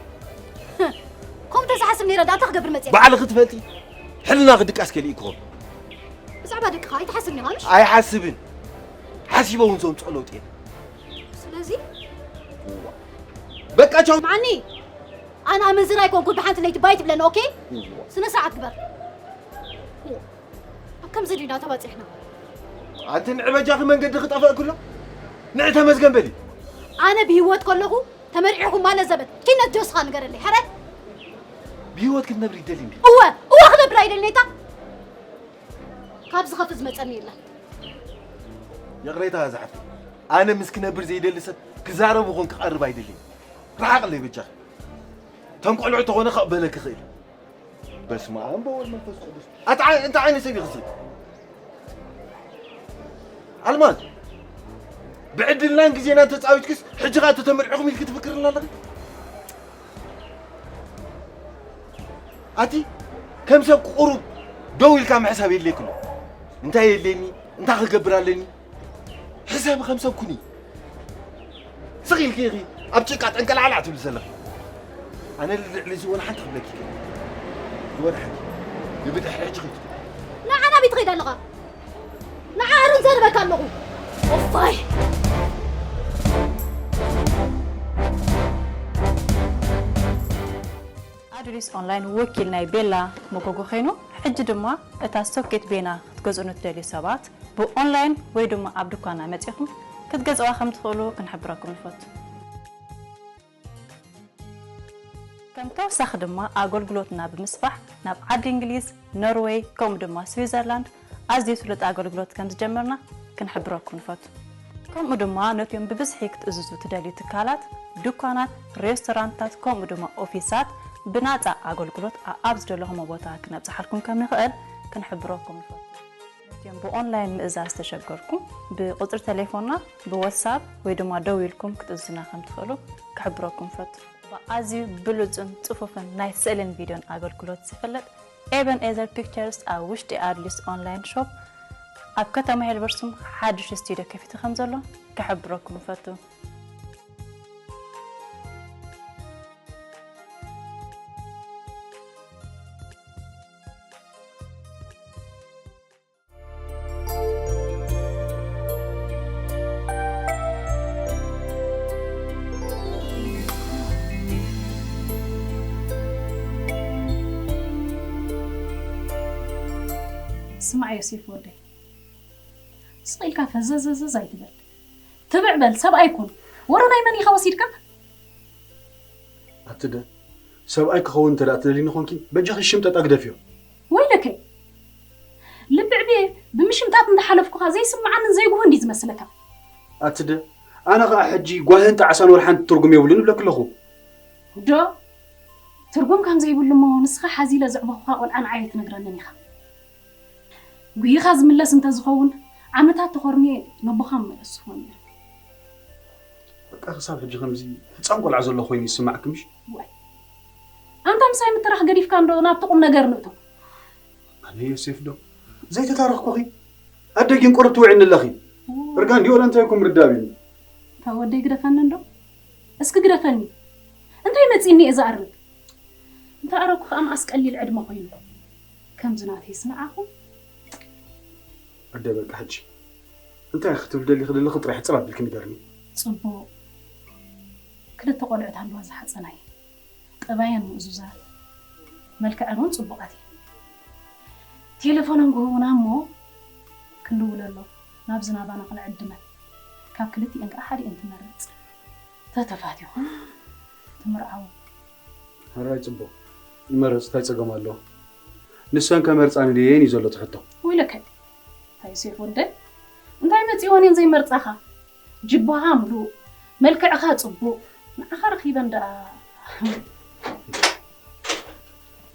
ከምኡ እንተዝሓስብ ነይረ ደኣ እንታይ ክገብር መጺኤ? ባዕልኺ ትፈልጢ። ሕልናኺ ድቃስ ከሊኡ ክኸውን። ብዛዕባ ደቅኻ ኣይትሓስብን ኢኻ ምሽ? ኣይሓስብን። ሓሲበ እውን ዘምጽኦ ለውጢ የለን። ስለዚ በቃ ቻው። ማኒ፣ ኣነ ኣመንዝራ ኣይኮንኩን፣ ብሓንቲ ለይቲ ባይ ትብለኒ፣ ኦኬ? እዋ። ስነ ስርዓት ግበር። ኣብ ከምዚ ዲና ተባጺሕና? ኣንቲ ንዕበጃኺ መንገዲ ክጠፍእ ክሎ ንዕ ተመስገን በሊ። ኣነ ብህይወት ከለኹ ተመርዒኹም ማለት ዘበት ኪነት ጆስኻ ንገረለይ፣ ሕረ? ብህይወት ክትነብሪ ይደሊ እንዲ? እወ፣ እወ ክነብር ኣይደልኔታ። ካብ ዝኸፍእ ዝመጸኒ የለን። ይቕሬታ ዝሓፍተይ፣ ኣነ ምስ ክነብር ዘይደሊ ሰብ ክዛረብ ይኹን ክቐርብ ኣይደልን። ርሓቕለይ በጃኻ። እቶም ቆልዑ ተኾነ ከቕበለኪ ይኽእል። በስመ ኣብ ወወልድ መንፈስ ቅዱስ። ኣታ ዓይ-፣ እንታይ ዓይነት ሰብ ኢኺ እዚ? ኣልማዝ፣ ብዕድልናን ግዜናን ተጻዊትክስ፣ ሕጂ ኸኣ ተተመርዕኹም ኢልኪ ትፍክርልና ኣለኺ? ኣቲ ከም ሰብ ቁሩብ ደው ኢልካ ምሕሳብ የድልየክን። እንታይ የድልየኒ? እንታይ ክገብር ኣለኒ? ሕሰቢ ከም ሰብ ኩኒ። ስቕ ኢልኪ ኢኺ ኣብ ጭቃ ጠንቀላዕላዕ ትብሊ ዘለኺ። ኣነ ልዕሊ እዚ ወላ ሓንቲ ክብለኪ ይክእል። ዝወድሓኪ። ንብድሕ ሕጂ ኺድ። ንዓ ናበይ ትኸይድ ኣለኻ? ንዓ ኣርን ዘርበካ ኣለኹ። ኦፋይ። ኣዱሊስ ኦንላይን ወኪል ናይ ቤላ መጎጎ ኮይኑ፣ ሕጂ ድማ እታ ሶኬት ቤና ክትገዝኡ ንትደልዩ ሰባት ብኦንላይን ወይ ድማ ኣብ ድኳና መጺኹም ክትገዝእዋ ከም ትኽእሉ ክንሕብረኩም ንፈቱ። ከም ተወሳኺ ድማ ኣገልግሎትና ብምስፋሕ ናብ ዓዲ እንግሊዝ፣ ኖርዌይ ከምኡ ድማ ስዊዘርላንድ ኣዝዩ ፍሉጥ ኣገልግሎት ከም ዝጀመርና ክንሕብረኩም ንፈቱ። ከምኡ ድማ ነቲኦም ብብዝሒ ክትእዝዙ ትደልዩ ትካላት፣ ድኳናት፣ ሬስቶራንትታት ከምኡ ድማ ኦፊሳት ብናጻ ኣገልግሎት ኣኣብ ዝደለኹሞ ቦታ ክነብጽሓልኩም ከም ንኽእል ክንሕብረኩም ንፈቱ። ነቲኦም ብኦንላይን ምእዛዝ ዝተሸገርኩም ብቁጽሪ ተሌፎንና ብዋትሳፕ ወይ ድማ ደው ኢልኩም ክትእዝዙና ከም ትኽእሉ ክሕብረኩም ፈቱ። ብኣዝዩ ብሉጽን ጽፉፍን ናይ ስእልን ቪድዮን ኣገልግሎት ዝፍለጥ ኤበን ኤዘር ፒክቸርስ ኣብ ውሽጢ ኣድሊስ ኦንላይን ሾፕ ኣብ ከተማ ሄልበርሱም ሓድሽ ስቱዲዮ ከፊቱ ከም ዘሎ ክሕብረኩም ፈቱ። ስማዕ ዮሴፍ ወደይ፣ ስቕ ኢልካ ፈዘዘዘዝ ኣይትበል። ትብዕ በል፣ ሰብኣይ ኩን። ወረ ናይ መን ኢኻ ወሲድካ? ኣትደ፣ ሰብኣይ ክኸውን እንተ ደኣ ትደልይኒ ኾንኪ፣ በጃኺ ሽምጠጣ ግደፍዮ። ወይለከይ፣ ልብዕ ብየ ብምሽምጣጥ እንዳሓለፍኩኻ ዘይስምዓንን ዘይጉህን ድዩ ዝመስለካ? ኣትደ፣ ኣነ ኸኣ ሕጂ ጓህን ጣዕሳን ወላ ሓንቲ ትርጉም የብሉን እብለኪ ኣለኹ። ዶ? ትርጉም ከም ዘይብሉ እሞ ንስኻ ሓዚለ ዘዕበኹኻ ቆልዓ ንዓይ ኣይትነግረንን ኢኻ። ጉሂኻ ዝምለስ እንተዝኸውን፣ ዓመታት ተኾርምየ ነቦኻ ምመለስኹዎ ነይረ። በቃ ክሳብ ሕጂ ከምዚ ህጻን ቆልዓ ዘሎ ኮይኑ ይስማዕኪ ምሽ? ዋይ። ኣንታ ምሳይ ምትራኽ ገዲፍካ እንዶ ናብቲ ቁም ነገር ንእቶ። ኣነ ዮሴፍ ዶ ዘይተታረኽኩኺ? ኣደጊን ቁሩብ ትውዕኒ ኣለኺ። እርጋን ድዩ ወላ እንታይ ኢልኩም ርዳብ እዩ? ካብ ወደይ ግደፈኒ እንዶ። እስኪ ግደፈኒ። እንታይ መጺኒ እየ ዝኣርግ? እንተ ኣረኩ ከኣ መኣስ ቀሊል ዕድመ ኮይኑ። ከምዚ ናተይ ስንዓኹም። ኣደ በቃ ሕጂ እንታይ ክትብል ደሊኺ ዘለኺ ጥራይ ሕጽር ኣቢልኪ ንገርኒ። ጽቡቕ። ክልተ ቆልዑት ኣለዋ ዝሓጸናይ። ጠባየን ምእዙዛት፣ መልክዐን እውን ጽቡቓት እየን። ቴሌፎነን ግሁቡና እሞ ክንድውለሎም፣ ናብዚ ናባና ክንዕድመን። ካብ ክልቲኤን ከኣ ሓዲኤን ትመርጽ። ተተፋቲኹም ትምርዓዉ። ሕራይ ጽቡቕ። ይመረጽ፣ እንታይ ጸገም ኣለዎ? ንሰን ከመርጻኒ ድየን እዩ ዘሎ እቲ ሕቶ። ወይለከ፣ እንታይ ዮሴፍ ወደይ፣ እንታይ መጺወን እየን ዘይመርጻኻ? ጅባኻ ምሉእ፣ መልክዕኻ ጽቡቕ፣ ንዓኻ ረኺበን ደኣ።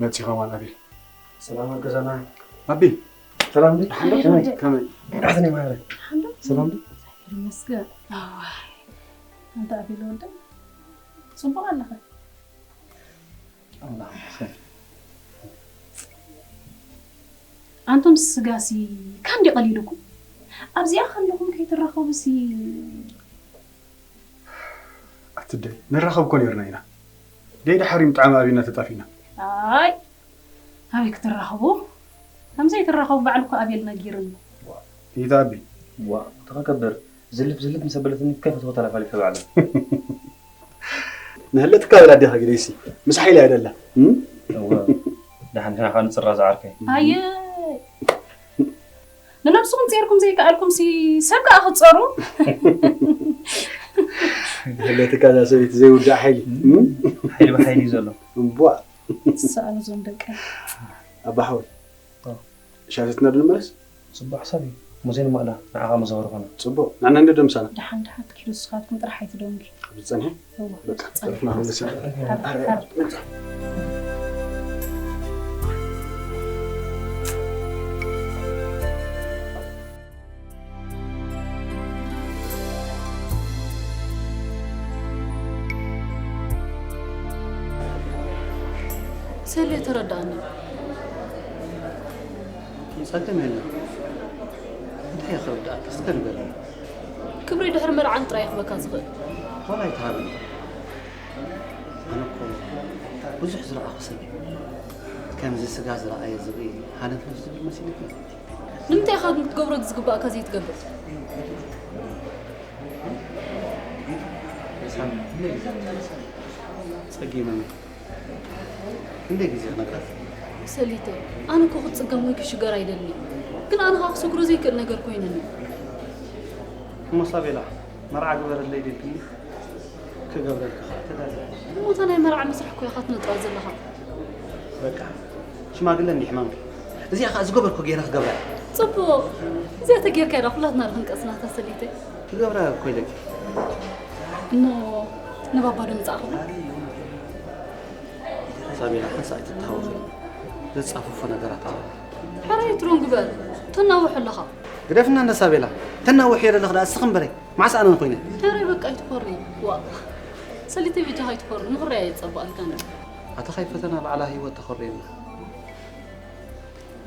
መጺኻ ማን ኣቢ? ሰላም ኣብ ገዛና። ኣቢ። ሰላም ዲ? ደሓን ዶ? ከመይ? ከመይ? ደሓን ዲኻ ማህረ? ደሓን ዶ? ሰላም ዲ? ይመስገን። ኣዋይ። ኣንታ ኣቢ ወደይ፣ ጽቡቕ ኣለኻ። ኣላህ ይመስገን። ኣንቱም ስጋሲ ካንዲ ቀሊሉኩም ኣብዚኣ ከለኹም ከይትራኸቡሲ። ኣትደይ ንራኸብ እኮ ነርና ኢና። ደይ ድሓር እዩ ምጣዕሚ ኣብና ተጣፊና። ኣይ ኣበይ ክትራኸቡ? ከምዘይ ትራኸቡ ባዕሉ እኮ ኣቤል ነጊርኒ። ይታ ኣቢ። ዋ ተኸከብር ዝልፍ ዝልፍ ምስ ኣበለትኒ ከፈትዎ ተላፋሊፈ ባዕለ። ንህለትካ በላ ኣዴኻ ግደይሲ ምስ ሓይሊ ኣይደላ። እም? እወ። ደሓን ዲና ኸዓ ንጽራ ዝዓርከይ። ኣየ ንነብስኹም ጼርኩም ዘይከኣልኩም ሲ ሰብ ከኣ ክትጸሩ። ንህለትካ እዛ ሰበይቲ ዘይውዳእ ሓይሊ። እም? ሓይሊ ብሓይሊ እዩ ዘሎ። እምቧ። ትሰኣሉ እዞም ደቂ። ኣባ ሓወይ። ኦ። ሻተትና ዶ ንመለስ? ጽቡቕ ሓሳብ እዩ። ሙሴን ማእላ ንዓኻ መዛወሪ ኾና። ጽቡቕ፣ ንዓና እንደ ደምሳና። ደሓን፣ ደሓን፣ ኪዱ ንስኻትኩም ጥራሕ ኣይትደንጉ። ኣብዚ ጸንሐ? እወ፣ በቃ፣ ጸንሐ። ጥርፍና ክንመሲ። ሓር፣ ሓር። ሰልየ፣ ተረዳእኒ። ጸገም የለን። እንታይ እየ ክርድኣካ? እስከ ንገረኒ። ክብሪ ድሕሪ መርዓን ጥራይ ክበካ ዝኽእል። ሆላ ኣይትሃብኒ። ኣነ እኮ ብዙሕ ዝረኣኹ ሰብ እየ። ከምዚ ስጋ ዝረኣየ ዝርኢ ሃለፍለፍ ዝብል መሲልኪ? ንምንታይ ኢኻ ግን ክትገብሮ ዝግባእካ ዘይትገብር? ጸጊመ። ክንደይ ግዜ ክነግረካ? ሰሊተ፣ ኣነ እኮ ክትጽገም ወይ ክሽገር ኣይደልን። ግን ኣነ ኸኣ ክሰግሮ ዘይክእል ነገር ኮይኑኒ። እሞ ሳቤላ፣ መርዓ ግበረለይ ዲልክኒ? ክገብረልኪ ኸኣ ተዳልየ። እሞ እታ ናይ መርዓ መስርሕ እኮ ኢኻ ትነጥራ ዘለኻ። በቃ፣ ሽማግለ እንዲ ሕማምኪ። እዚኣ ኸኣ ዝገበርኩ ገይረ ክገብራ እየ። ጽቡቕ። እዚኣ ተጌርካ ኢና ኩላትና ክንቀጽናታ ሰሊተ። ክገብራ እኮ ኢለኪ። እሞ ንባባ ዶ ምጻእኹም? ሳቤላ፣ ሓንሳእ ኣይትተሃወኺ። ዘጻፍፎ ነገራት ኣሎ። ሕራይ ትሮን ግበር። ተናውሕ ኣለኻ። ግደፍና እንደ ሳቤላ። ተናውሕ እየ ዘለኹ ደኣ እስኺ እምበረይ። መዓስ ኣነ ኮይነ? ሕራይ በቃ ኣይትኾሪ። ዋ። ሰሊተይ በጃኻ ኣይትኾሪ። ምኽሪ ኣይጸባእልካን። ኣታ ኻይ ፈተና ባዕላ ህይወት ተኾርየና።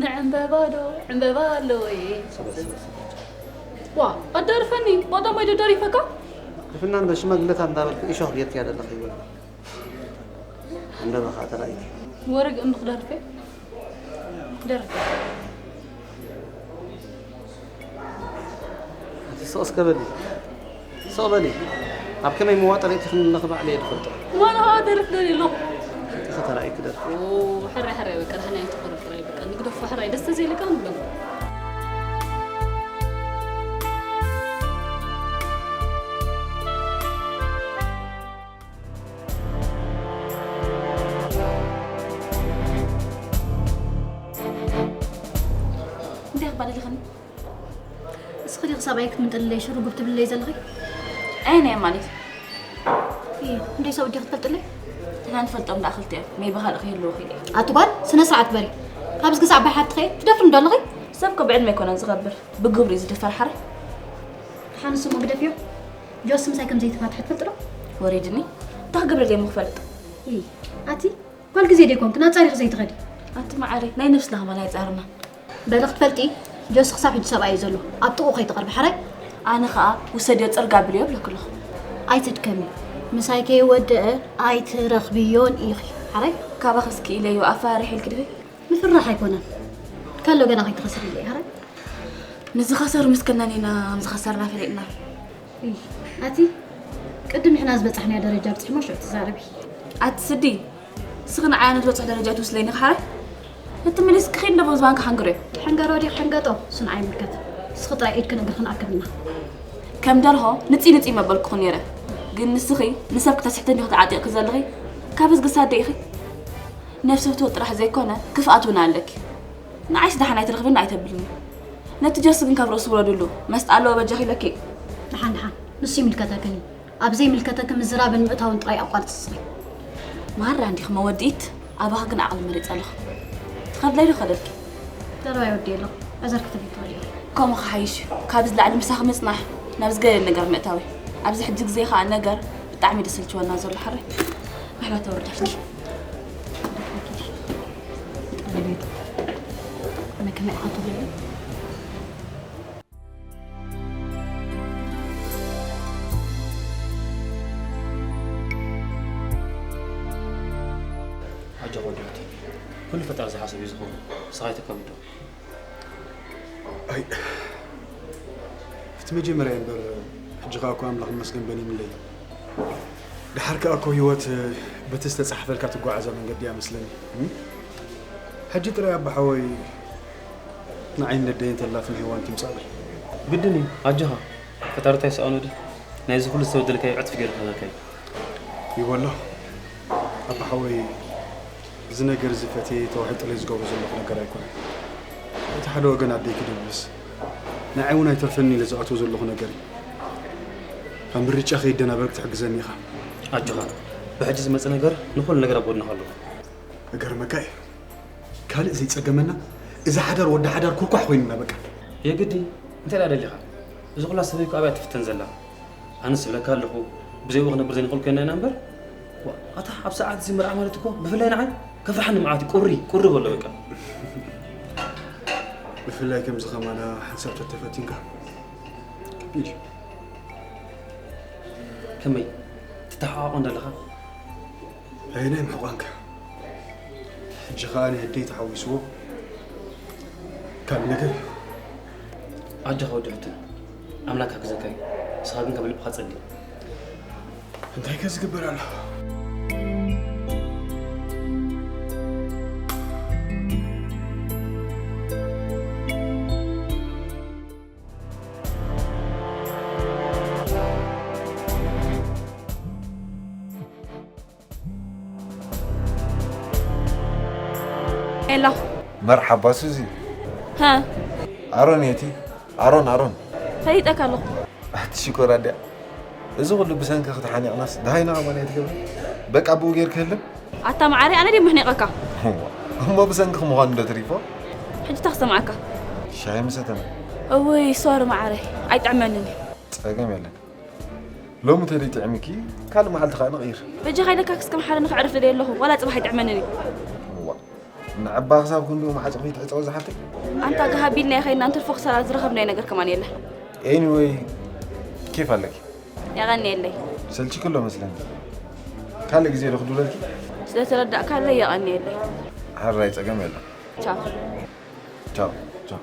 ንዕምበባ ዶ ዕምበባ ኣለዎ እየ። ስለ፣ ስለ፣ ስለ። ዋ፣ ኣዳርፈኒ። ቀዳማይ ዶ ዳሪፈካ? ግደፍና እንደ ሽማግለታት እንዳበልኩ እሾኽ ጌርክያ ዘለኺ ይወል። ዕምበባ ኸኣ ተራእይኪ። ወረግ እምቢ ክደርፍ እየ። ደርፍ። ኣቲ ስቕ እስከ በሊ። ስቕ በሊ። ኣብ ከመይ መዋጥር ኢኺ ክንለኺ ባዕለይ እየ ዝፈልጦ። ማን ኸኣ ደርፍ ደልየ ኣለኹ። ኣቲ ኸተራእይኪ ደርፊ። ኦ፣ ሕራይ፣ ሕራይ፣ በቃ፣ ደህና ኣይትኾሪ፣ ጥራይ፣ በቃ፣ ንግደፎ፣ ሕራይ፣ ደስ ተዘይልካ ንግደፎ። እንታይ ክባል ኣለኽኒ? እስኺ ዲኺ ሰብኣይ ክትምንጥልለይ ሽሩጉብ ትብልለይ ዘለኺ? ኣየናይ ማለት? ኢ፣ እንደ ሰብኣይ ዲኺ ትፈልጥለይ? ንሕና ንፈልጦም ደኣ ክልተ እዮም። ሜቢ ካልእ ክህልዎ ይኽእል እዩ። ኣቲ ጓል፣ ስነ ስርዓት ግበሪ። ካብዚ ክሳዕ ዓባይ ሓፍትኺ እየ። ትደፍሪ እንዶ ኣለኺ? ሰብ እኮ ብዕድመ ኣይኮነን ዝኸብር፣ ብግብሪ እዩ ዝድፈር ሓረ። ደሓን ንሱ እሞ ግደፍዮ። ጆስ ምሳይ ከም ዘይተፋትሐ ትፈልጢ ዶ? ወሪድኒ። እንታይ ክገብረለይ እሞ ክፈልጥ? ኢ፣ ኣቲ ጓል ግዜ ዶ ኣይኮንክን ኣጻሪኺ ዘይትኸዲ? ኣቲ መዓረይ፣ ናይ ነብስና ከማን ኣይጻርና። በሊ ክትፈልጢ፣ ጆሲ ክሳብ ሕጂ ሰብኣይ እዩ ዘሎ። ኣብ ጥቕኡ ከይትቐርቢ፣ ሓራይ? ኣነ ኸኣ ውሰድዮ ጽርግ ኣብልዮ እብለኪ ኣለኹ። ኣይትድከሚ። ምሳይ ከይወደአ ኣይትረኽብዮን ኢኺ፣ ሓራይ? ካባኺ እስኪ ኢለዮ፣ ኣፈራሪሕ ኢልኪ ዲኺ? ምፍራሕ ኣይኮነን። ከሎ ገና ከይትኸስሪ ኢለ፣ ሓራይ? ንዝኸሰሩ ምስከናኒና፣ ምስ ዝኸሰርና ፈሊጥና። እይ፣ ኣቲ ቅድም ንሕና ዝበጻሕናዮ ደረጃ ኣብጺሕሞ ሽዑ ትዛረቢ። ኣቲ ስዲ፣ እስኺ ንዓይ ኣነ ዝበጽሖ ደረጃ ትውስለኒ ክሓረ? እቲ ምልስ ክኺድ እንዶ በዚ ባንክ ሓንግሮ እዩ። ሕንገሮ ድዩ ሕንገጦ? እሱ ንዓይ ይምልከት። እስኺ ጥራይ ኢድክን እግርኽን ኣክብልና። ከም ደርሆ ንጺ ንጺ መበልኩኺ ነይረ። ግን ንስኺ ንሰብ ክተስሕቲ እንዲኺ ተዓጢቕኪ ዘለኺ። ካብ ህዝጊ ሳደ ኢኺ። ነፍሲ ፍትወት ጥራሕ ዘይኮነ ክፍኣት እውን ኣለኪ። ንዓይስ ደሓን ኣይትረኽብን ኣይተብልኒ። ነቲ ጆሲ ግን ካብ ርእሱ ውረድሉ። መስጣ ኣለዎ በጃኺ ኢለኪ። ደሓን ደሓን። ንሱ ይምልከተክን እዩ። ኣብ ዘይምልከተኪ ምዝራብን ምእታውን ጥራይ ኣቋርጺ ስኺ። መሃራ እንዲኺ መወድኢት፣ ኣባኺ ግን ዓቕሊ መሪጸ ኣለኹ። ትኸድለይ ዶ ኸደልኪ? ደረባይ ወዲ ኣለኹ። ዕዘር ክትብል ትኽእሊ ኢኺ። ከምኡ ክሓይሽ እዩ። ካብዚ ላዕሊ ምሳኺ ምጽናሕ፣ ናብ ዝገደለ ነገር ምእታዊ። ኣብዚ ሕጂ ግዜ ኸኣ ነገር ብጣዕሚ ደስ ዝልችወና ዘሎ ሓራይ። ምሕረት ተወርደልኪ። ኣነ ከመይ ኢኻ ትብለኒ? ኣጆኻ ወዲ ሓወይ፣ ኩሉ ፈጣሪ ዝሓሰቦ እዩ ዝኸውን፣ ንስኻ ኣይትከብዶ። ኣይ፣ እቲ መጀመርያ እምበር፣ ሕጂ ኸኣ እኮ ኣምላኽ ይመስገን በሊምለይ። ደሓር ከኣ እኮ ህይወት በቲ ዝተጻሕፈልካ ትጓዓዛ መንገዲ እያ መስለኒ። እም? ሕጂ ጥራይ ኣባ ሓወይ ንዓይ ነደይ እንተላትኒ ሄዋን ትምጻእ በል። ግድን እዩ፣ ኣጆኻ። ፈጣሪ እንታይ ይስኣኖ ድዩ? ናይዚ ኩሉ ዝተበደልካዮ ዕጽፊ ገይሩ ክህበካ እዩ። ይበሎ። ኣባ ሓወይ፣ እዚ ነገር እዚ ፈትየ ተዋሒጠለይ ዝገብሮ ዘለኹ ነገር ኣይኮነን። እቲ ሓደ ወገን ኣደይ ክድብስ፣ ንዓይ እውን ኣይተርፈኒ ኢለ ዝኣትዎ ዘለኹ ነገር እዩ። ካብ ምርጫ ከይደናበርክ ትሕግዘኒ ኢኻ። ኣጆኻ፣ ብሕጂ ዝመጽእ ነገር ንኹሉ ነገር ኣብ ጎድንኻ ኣለኹ። እገርመካ እዩ። ካልእ ዘይጸገመና፣ እዚ ሓዳር ወዲ ሓዳር ኩርኳሕ ኮይኑና በቃ። የግዲ፣ እንታይ ደኣ ደሊኻ? እዚ ኩላ ሰበይኩ ኣብያ ትፍተን ዘላ። ኣነስ እብለካ ኣለኹ፣ ብዘይኡ ክነብር ዘይንኽእል ኮይና ኢና እምበር። ዋ፣ ኣታ ኣብ ሰዓት እዚ መርዓ ማለት እኮ፣ ብፍላይ ንዓይ፣ ከፍርሓኒ መዓት እዩ። ቁሪ፣ ቁሪ በሎ በቃ። ብፍላይ ከምዚ ከማና ሓንሳብ ተተፈቲንካ። ከቢድ እዩ። ከመይ? ትተሓቋቖ እንደለኻ? ኣየናይ ምሕቋንካ? ሕጂ ኸኣ ንህደይ ተሓዊስዎ ካልእ ነገር። ኣጆኻ ወዲ ሕቶ፣ ኣምላክ ክሕግዘካ እዩ። ንስኻ ግን ካብ ልብኻ ጸሊ። እንታይ ከ ዝግበር ኣሎ? ሄሎ። መርሓባ ሱዚ። ሃ። ኣሮን እየ እቲ። ኣሮን ኣሮን። ፈሊጠካ ኣለኹ። ኣቲ ሽኮር ኣድያ። እዚ ኩሉ ብሰንኪ ክትሓኒቕናስ ደሃይና ከማን እየ ትገብሪ። በቃ ብኡ ጌርኪ ህልም። ኣታ መዓረይ ኣነ ድየ መሕኒቐካ? እሞ ብሰንኪ ምዃኑ ዶ ትሪፎ? ሕጂ እንታይ ክሰምዓካ? ሻሂ ምሰተና። እውይ ሶሪ መዓረይ ኣይጥዕመንን እዩ። ጸገም የለን። ሎሚ ተደይ ጥዕምኪ ካልእ መዓልቲ ከዓ ንቕይር። በጃኻ ኢለካ ክስከም ሓደ ንክዕርፍ ደልየ ኣለኹ ዋላ ጽባሕ ኣይጥዕመንን እዩ። እዋ ንዕባ ክሳብ ክንድኡ ማዕጾ ከይትዕጸዊ ዝሓፍተይ። ኣንታ ጋሃብ ኢልና ከይድና እንትርፎ ክሳራ ዝረኸብናዮ ነገር ከማን የለን። ኤኒወይ ኬፍ ኣለኪ። የቐንየለይ። ሰልችኪ ኣሎ መስለኒ። ካልእ ግዜ ዶ ክድውለልኪ? ስለተረዳእካለይ የቐንየለይ። ሕራይ ጸገም የለን። ቻው። ቻው ቻው።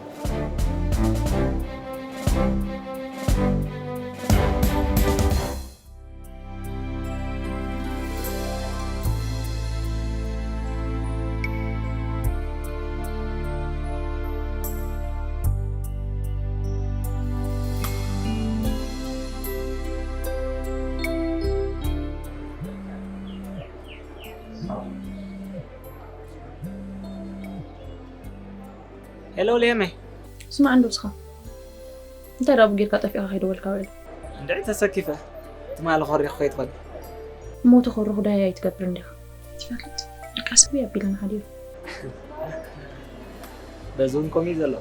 ሄሎ ሌመ። ስማዕ እንዶ እስኻ እንታይ ደኣ ጌርካ ጠፊእካ ከይደወልካ ውዒልካ? እንድዒ ተሰኪፈ ትማሊ ኮሪኹ ከይትኾን። እሞ ተኾርኹ ዳህያ ኣይትገብር እንዲኻ ትፈልጥ ድቃስ እኮ የቢልና ሓዲሩ። በዚ እውን ከምኡ እዩ ዘሎ።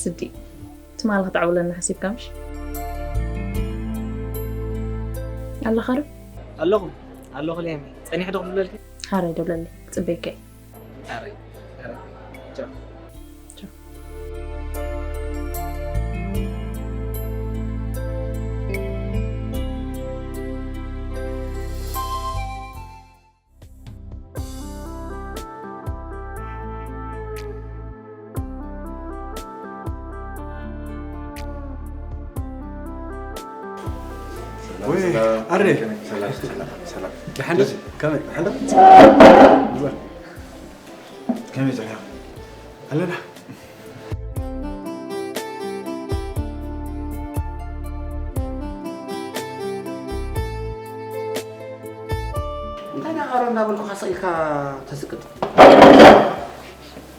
ስዲ ትማሊ ክተዕብለና ሓሲብካ ምሽ? ኣለኻ ዶ? ኣለኹ ኣለኹ ሌመ። ጸኒሐ ዶ ክድውለልኪ? ሓራይ ደውለለይ ክጽበየካ እየ። Arre, arre. Ciao. ወይ ኣረ ሰላም ሰላም ሰላም። ደሓን ዶ? ከመይ? ደሓን ዶ? ግበር። ከመይ ጸኒሕካ? ኣለና። እንታይ ደኣ ኣሮ እንዳበልኩኻ ስቕ ኢልካ ተስቅጥ?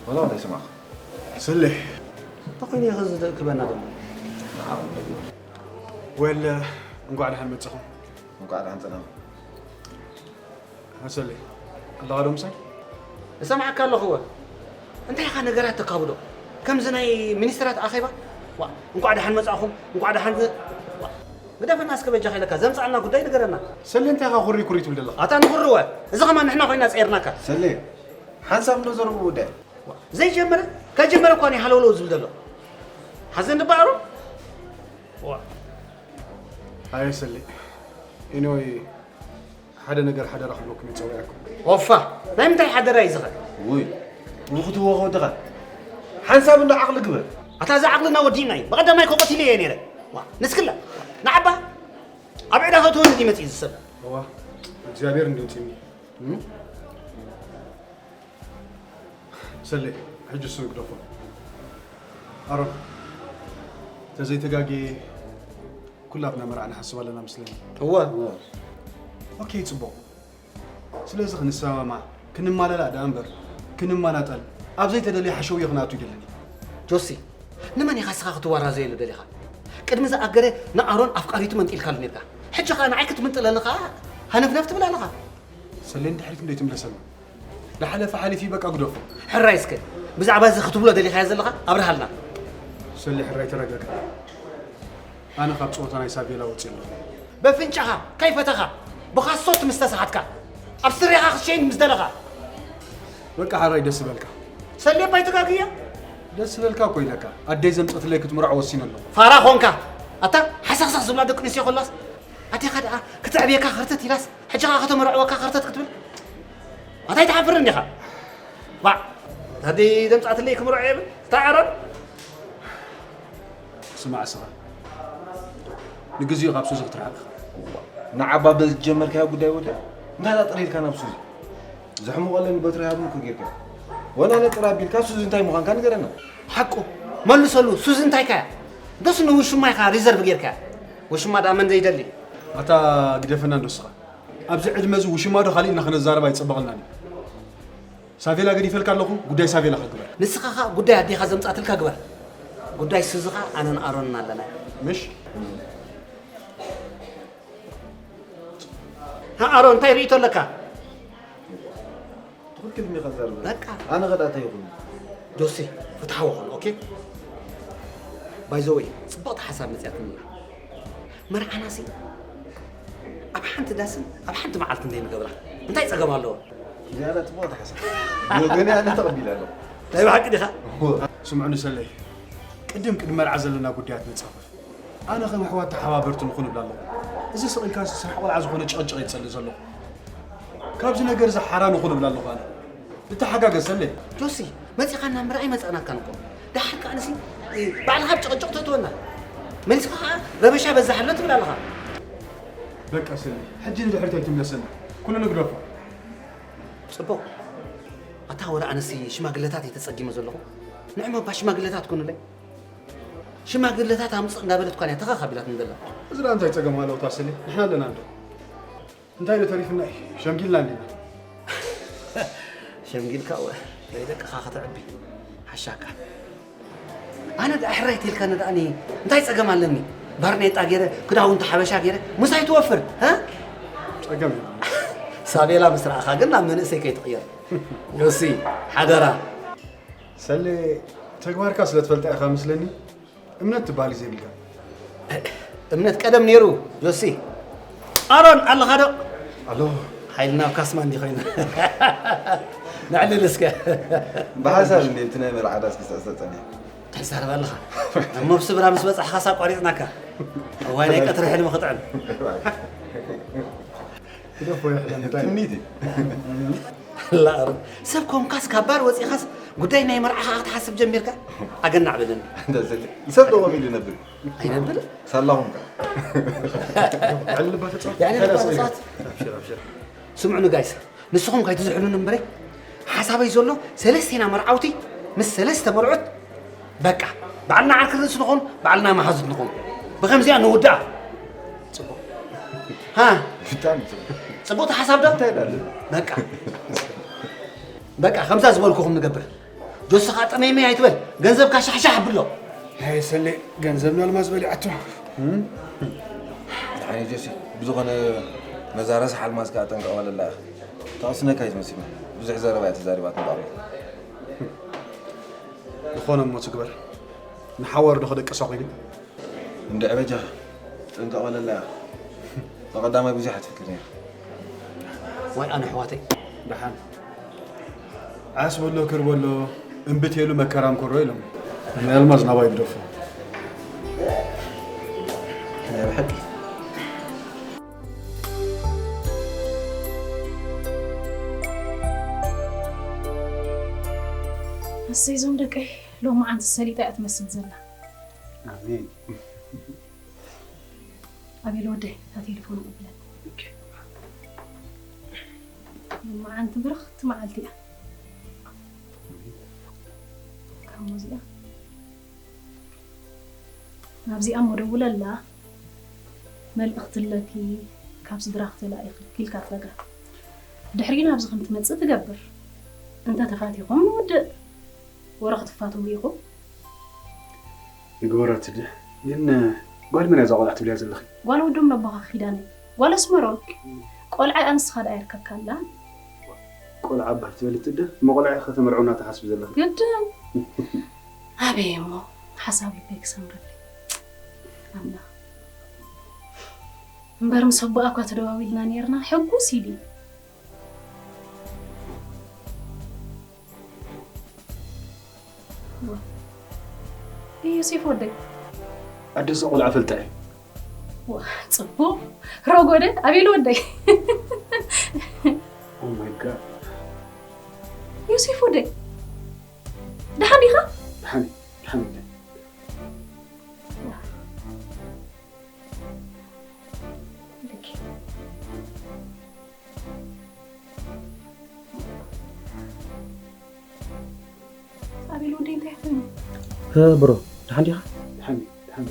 ወላ እንታይ ሰማዕካ? ስለ እንታይ ኮይኑ ኢኻ እዚ ተእክበና ዘሎ? ወል እንኳዕ ደሓን መጻኹም። እንኳዕ ደሓን ጸናኹም። ኣሰለይ ኣለኻ ዶ ምሳይ? እሰምዓካ ኣለኹ እወ። እንታይ ኢኻ ነገራት ተካብዶ? ከምዚ ናይ ሚኒስትራት ኣኼባ? ዋ፣ እንቋዕ ደሓን መጻእኹም፣ እንቋዕ ደሓን ዝ-፣ ዋ፣ ግደፈና እስከ በጃኻ ኢለካ፣ ዘምጻእና ጉዳይ ንገረና። ሰሌ እንታይ ኢኻ ኩሪ ኩሪ ትብል ዘለኻ? ኣታ ንኹሪ እወ፣ እዚ ኸማን ንሕና ኮይና ጸይርናካ። ሰሌ፣ ሓንሳብ እንዶ ዘርብኡ ጉዳይ። ዋ፣ ዘይጀመረ፣ ከይጀመረ እኳ እዩ ሃለውለው ዝብል ዘሎ። ሓዘን ድበኣሩ? ዋ። ኣየ ሰሌ፣ ኢኖይ ሓደ ነገር ሓደራ ክብለኩም እየ ጸዊዐኩም። ኦፋ፣ ናይ ምንታይ ሓደራ እዩ ዝኸ? ውይ፣ ውኽትዎ ከወድኻ። ሓንሳብ እንዶ ዓቕሊ ግበር። ኣታ እዚ ዓቕልና ወዲእና እዩ። ብቐዳማይ እኮ ቀቲለዮ እየ ነይረ። ዋ፣ ንስክላ፣ ንዓባ፣ ኣብ ዕዳ ከእትወኒ ድዩ መጺኡ እዚ ሰብ? እዋ፣ እግዚኣብሔር እንዲምጺኒ። እም? ሰሌ፣ ሕጂ እሱ ንግደፎ። ኣሮን፣ ተዘይተጋጌ ኩላትና መርዓ ንሓስብ ኣለና መስለኒ። እወ። ኦኬ፣ ጽቡቕ። ስለዚ ክንሰማማዕ፣ ክንማላላእ ደኣ እምበር፣ ክንመናጠል፣ ኣብ ዘይተደልየ ሓሸውየ ክንኣቱ ይደልን። ጆሲ፣ ንመን ኢኻ ስኻ ክትዋራዘየሉ ደሊኻ? ቅድሚ ዝኣገረ ንኣሮን ኣፍቃሪቱ መንጢልካሉ ኔርካ። ሕጂ ኸኣ ንዓይ ክትምንጥለኒ ኸኣ ሃነፍነፍ ትብል ኣለኻ። ሰሌ፣ ንድሕሪት እንዶ ኣይትምለሰና። ዝሓለፈ ሓሊፉ በቃ ግደፎ። ሕራይ እስከ፣ ብዛዕባ እዚ ክትብሎ ደሊኻዮ ዘለኻ ኣብርሃልና። ሰሌ፣ ሕራይ ተረጋጋ። ኣነ ካብ ጸወታ ናይ ሳቬላ ወጺእ ኣለኹ። በፍንጫኻ ከይፈተኻ፣ ብኻሶት ምስ ተሳሓትካ፣ ኣብ ስሬኻ ክትሸይን ምስ ደለኻ። በቃ ሕራይ ደስ በልካ። ሰሌ፣ ባይ ትጋግያ። ደስ በልካ እኮ ኢለካ። ኣደይ ዘምጸትለይ ክትምርዖ ወሲነ ኣለኹ። ፋራ ኾንካ። ኣታ ሓሰኽሰኽ ዝብላ ደቂ ኣንስትዮ ከላስ፣ ኣዴኻ ደኣ ክትዕብየካ ክርተት ኢላስ፣ ሕጂ ኸኣ ከተመርዕወካ ክርተት ክትብል። ኣታ ኣይትሓፍርን ዲኻ? ባዕ፣ ኣደይ ዘምጻትለይ ክምርዖ እየ ብል። እታ ዓረብ። ስማዕ እስኻ፣ ንግዜኡ ካብ ሱዚ ክትርሕቕ ኢኻ። ንዓባ በዚ ዝጀመርካዮ ጉዳይ ወደ እንታይ ዳጥሪልካ ናብ ሱዚ? ዘሕምቖ ኣለኒ በትሪ ሃብኒ እኮ ጌርካ። ወላ ነጥራ ኣቢልካ ሱዚ እንታይ ምዃንካ ንገረና። ሓቁ መልሰሉ፣ ሱዚ እንታይ ከያ? ደስ ንውሽማ ኢኻ ሪዘርቭ ጌርካ። ውሽማ ደኣ መን ዘይደሊ? ኣታ ግደፈና እንዶ እስኻ። ኣብዚ ዕድመ እዚ ውሽማ ዶ ካሊእ ኢልና ክነዛረብ ኣይጸበቐልናን እዩ። ሳቬላ ገዲፈልካ ኣለኹ፣ ጉዳይ ሳቬላ ከግበር። ንስኻ ኸኣ ጉዳይ ኣዴኻ ዘምጻትልካ ግበር። ጉዳይ ሱዚ ኸኣ ኣነን ኣሮንን ኣለና። ምሽ? ሃ ኣሮን፣ እንታይ ርእይቶ ኣለካ? ትኽክል ኢኻ ዘርብ። በቃ። ኣነ ኸዳ እንታይ ይኹን? ጆሲ፣ ፍትሓዊ ኹን፣ ኦኬ? ባይ ዘ ወይ፣ ጽብቕቲ ሓሳብ መጽያትንና። መርዓናሲ ኣብ ሓንቲ ዳስን ኣብ ሓንቲ መዓልቲ እንተይ ንገብራ፣ እንታይ ጸገም ኣለዎ? ዝያዳ ጽቡቕ ኣተሓሳስባ። ብወገነይ ኣነ ተቐቢለ ኣለኹ። ናይ ብሓቂ ዲኻ? እወ። ስምዑኒ ሰለይ፣ ቅድም ቅድሚ መርዓ ዘለና ጉዳያት ነጻፍፍ። ኣነ ከም ኣሕዋት ተሓባበርቲ ንኹን እብል ኣለኹ። እዚ ስቕ ኢልካ ስራሕ ቆልዓ ዝኾነ ጭቕጭቕ እየ ዝጸልእ ዘለኹ። ካብዚ ነገር እዚ ሓራ ንኹን እብል ኣለኹ ኣነ። ንተሓጋገዝ ሰለይ። ጆሲ፣ መጺኻና እምበር ኣይመጻእናካን እኮ። ደሓር ከኣ ንሲ፣ እ፣ ባዕልኻ ኣብ ጭቕጭቕ ተእትወና። መሊስካ ከኣ ረበሻ በዛሓሎ ትብል ኣለኻ። በቃ ሰለይ፣ ሕጂ ንድሕሪት ኣይትምለሰና። ኩሉ ንግደፎ። ጽቡቕ። ኣታ ወረ ኣነሲ ሽማግለታት እየ ተጸጊመ ዘለኹ። ንዕማ እባ ሽማግለታት ኩኑለይ። ሽማግለታት ኣምጽእ እንዳበለት እኳ እያ ተኻኻቢላትኒ ዘላ። እዚ ደኣ እንታይ ጸገም ኣለዎ ታስሊ? ንሕና ኣለና እንዶ። እንታይ ዶ ተሪፍና እዩ? ሸምጊልና እንዲና። ሸምጊልካ እወ፣ ናይ ደቅኻ ከተዕቢ ሓሻካ። ኣነ ደኣ ሕራይ ተልካኒ ደኣኒ እንታይ ጸገም ኣለኒ? ባርኔጣ ገይረ፣ ክዳውንቲ ሓበሻ ገይረ፣ ምሳይ ትወፍር፣ እ? ጸገም የለን። ሳቤላ ምስ ረኣኻ ግን ናብ መንእሰይ ከይትቕየር። ዮሲ፣ ሓደራ። ሰሌ፣ ተግባርካ ስለ ትፈልጣ ኢኻ መስለኒ። እምነት ትበሃል እዩ ዘይብልካ። እምነት ቀደም ነይሩ፣ ጆሲ። ኣሮን፣ ኣለኻ ዶ? ኣሎ። ሓይልና ኣብ ካስማ እንዲ ኮይና። ነዕልል እስከ። ብሓሳብ እንዲ እቲ ናይ መርዓ ዳስ ክስዕስዕ ጸኒሑ። እንታይ ትዛረብ ኣለኻ? እሞ ኣብ ስብራ ምስ በጻሕኻስ ኣቋሪጽናካ። እዋይ ናይ ቀትሪ ሕልሚ ክጥዕም። ግደፎ ይሕለም፣ እንታይ? ትምኒት እዩ። ላእሩ፣ ሰብ ኮንካስ ካብ ባር ወጺኻስ ጉዳይ ናይ መርዓኻ ክትሓስብ ጀሚርካ? ኣገናዕ በለኒ። እንተ ዘለ፣ ሰብ ዶ ኮፍ ኢሉ ይነብር? ኣይነብር? ሳላ ኮንካ። ልዕሊ ልባ ተጻወት። ልዕሊ ልባ ተጻወት። ኣብሽር፣ ኣብሽር። ስምዑኒ ጋይስ፣ ንስኹም ከይትዝሕሉኒ እምበረይ፣ ሓሳበይ ዘሎ ሰለስቴና መርዓውቲ ምስ ሰለስተ መርዑት በቃ፣ ባዕልና ዓርኪ ርእሲ ንኹን፣ ባዕልና መሓዙት ንኹን። ብኸምዚኣ ንውድኣ። ጽቡቕ። ሃ? ብጣዕሚ ጽቡቕ። ጽቡቕቲ ሓሳብ ዶ? እንታይ እላለሁ? በቃ። በቃ፣ ከምዛ ዝበልኩኹም ንገብር። ጆሲ ኸኣ ጠመይመይ ኣይትበል። ገንዘብካ ሻሕሻሕ ኣብሎ። ናይ ሰሌ ገንዘብ ንኣልማዝ በሊዓቶ። እም? ደሓን ጆሲ፣ ብዝኾነ ነዛ ረሳሕ ኣልማዝ ከኣ ጠንቀቕ በለላ ኢኻ። ትቐስነካ እዩ ዝመስል። ብዙሕ ዘረባ እያ ተዛሪባትኒ ባዕሉ። ዝኾነ እሞ ትግበር። ንሓዋሩ ዶ ክደቅሳ ኮይኑ? እንድዒ በጃኻ፣ ጠንቀቕ በለላ ኢኻ። ብቐዳማይ ብዙሕ ትፍክር ነይርካ። ዋይ ኣነ ኣሕዋተይ። ደሓን። ዓስ በሎ ክር በሎ፣ እምብት የሉ መከራ ምከሮ ኢሎም። ናይ ኣልማዝ ናባይ ግደፎ። ናይ ብሓቂ። እሰይ እዞም ደቀይ፣ ሎማዓንቲ ሰሊጣ እያ ትመስል ዘላ። ኣሜን። ኣቤል ወደይ፣ እታ ቴሌፎን ኣቐብለኒ። ኦኬ። ሎማዓንቲ ብርኽቲ መዓልቲ እያ። ካብ ሙዚያ ናብዚኣ እሞ ደውለላ፣ መልእኽቲ ኣለኪ፣ ካብ ስድራኺ ተላኢኺ ኢልካ ትነግራ። ድሕሪኡ ናብዚ ከም ትመጽእ ትገብር። እንተ ተፋቲኹም ንውድእ፣ ወረ ክትፋተዉ ኢኹም። ይግበረትደ። ግን ጓል መን እያ እዛ ቆልዓ ትብልያ ዘለኺ? ጓል ወዶም ነቦኻ ኪዳነ። ጓል ኣስመሮም። ቆልዓ ኣንስኻ ደኣ የርከካ ኣላ። ቆልዓ እባ ትበሊ ትደ? እሞ ቆልዓ ኢኺ ከተመርዕውና ትሓስቢ ዘለኺ? ግድን። ኣበይ እሞ ሓሳብ ልበይ ክሰምረለይ? ኣምላኽ። እምበር ምስ ኣቦኣ እኳ ተደዋዊልና ነይርና፣ ሕጉስ ኢሉ። ዮሴፍ ወደይ። ኣደ እዛ ቆልዓ ፈልጣ እየ። ዋ፣ ጽቡቕ። ረጎደ፣ ኣቤል ወደይ። Oh my God። ዮሴፍ ወደይ። ደሓን ዲኻ? ደሓን፣ ደሓን። ኣቤል ወደይ እንታይ ኮይኑ? እ፣ ብሮ፣ ደሓን ዲኻ? ደሓን፣ ደሓን።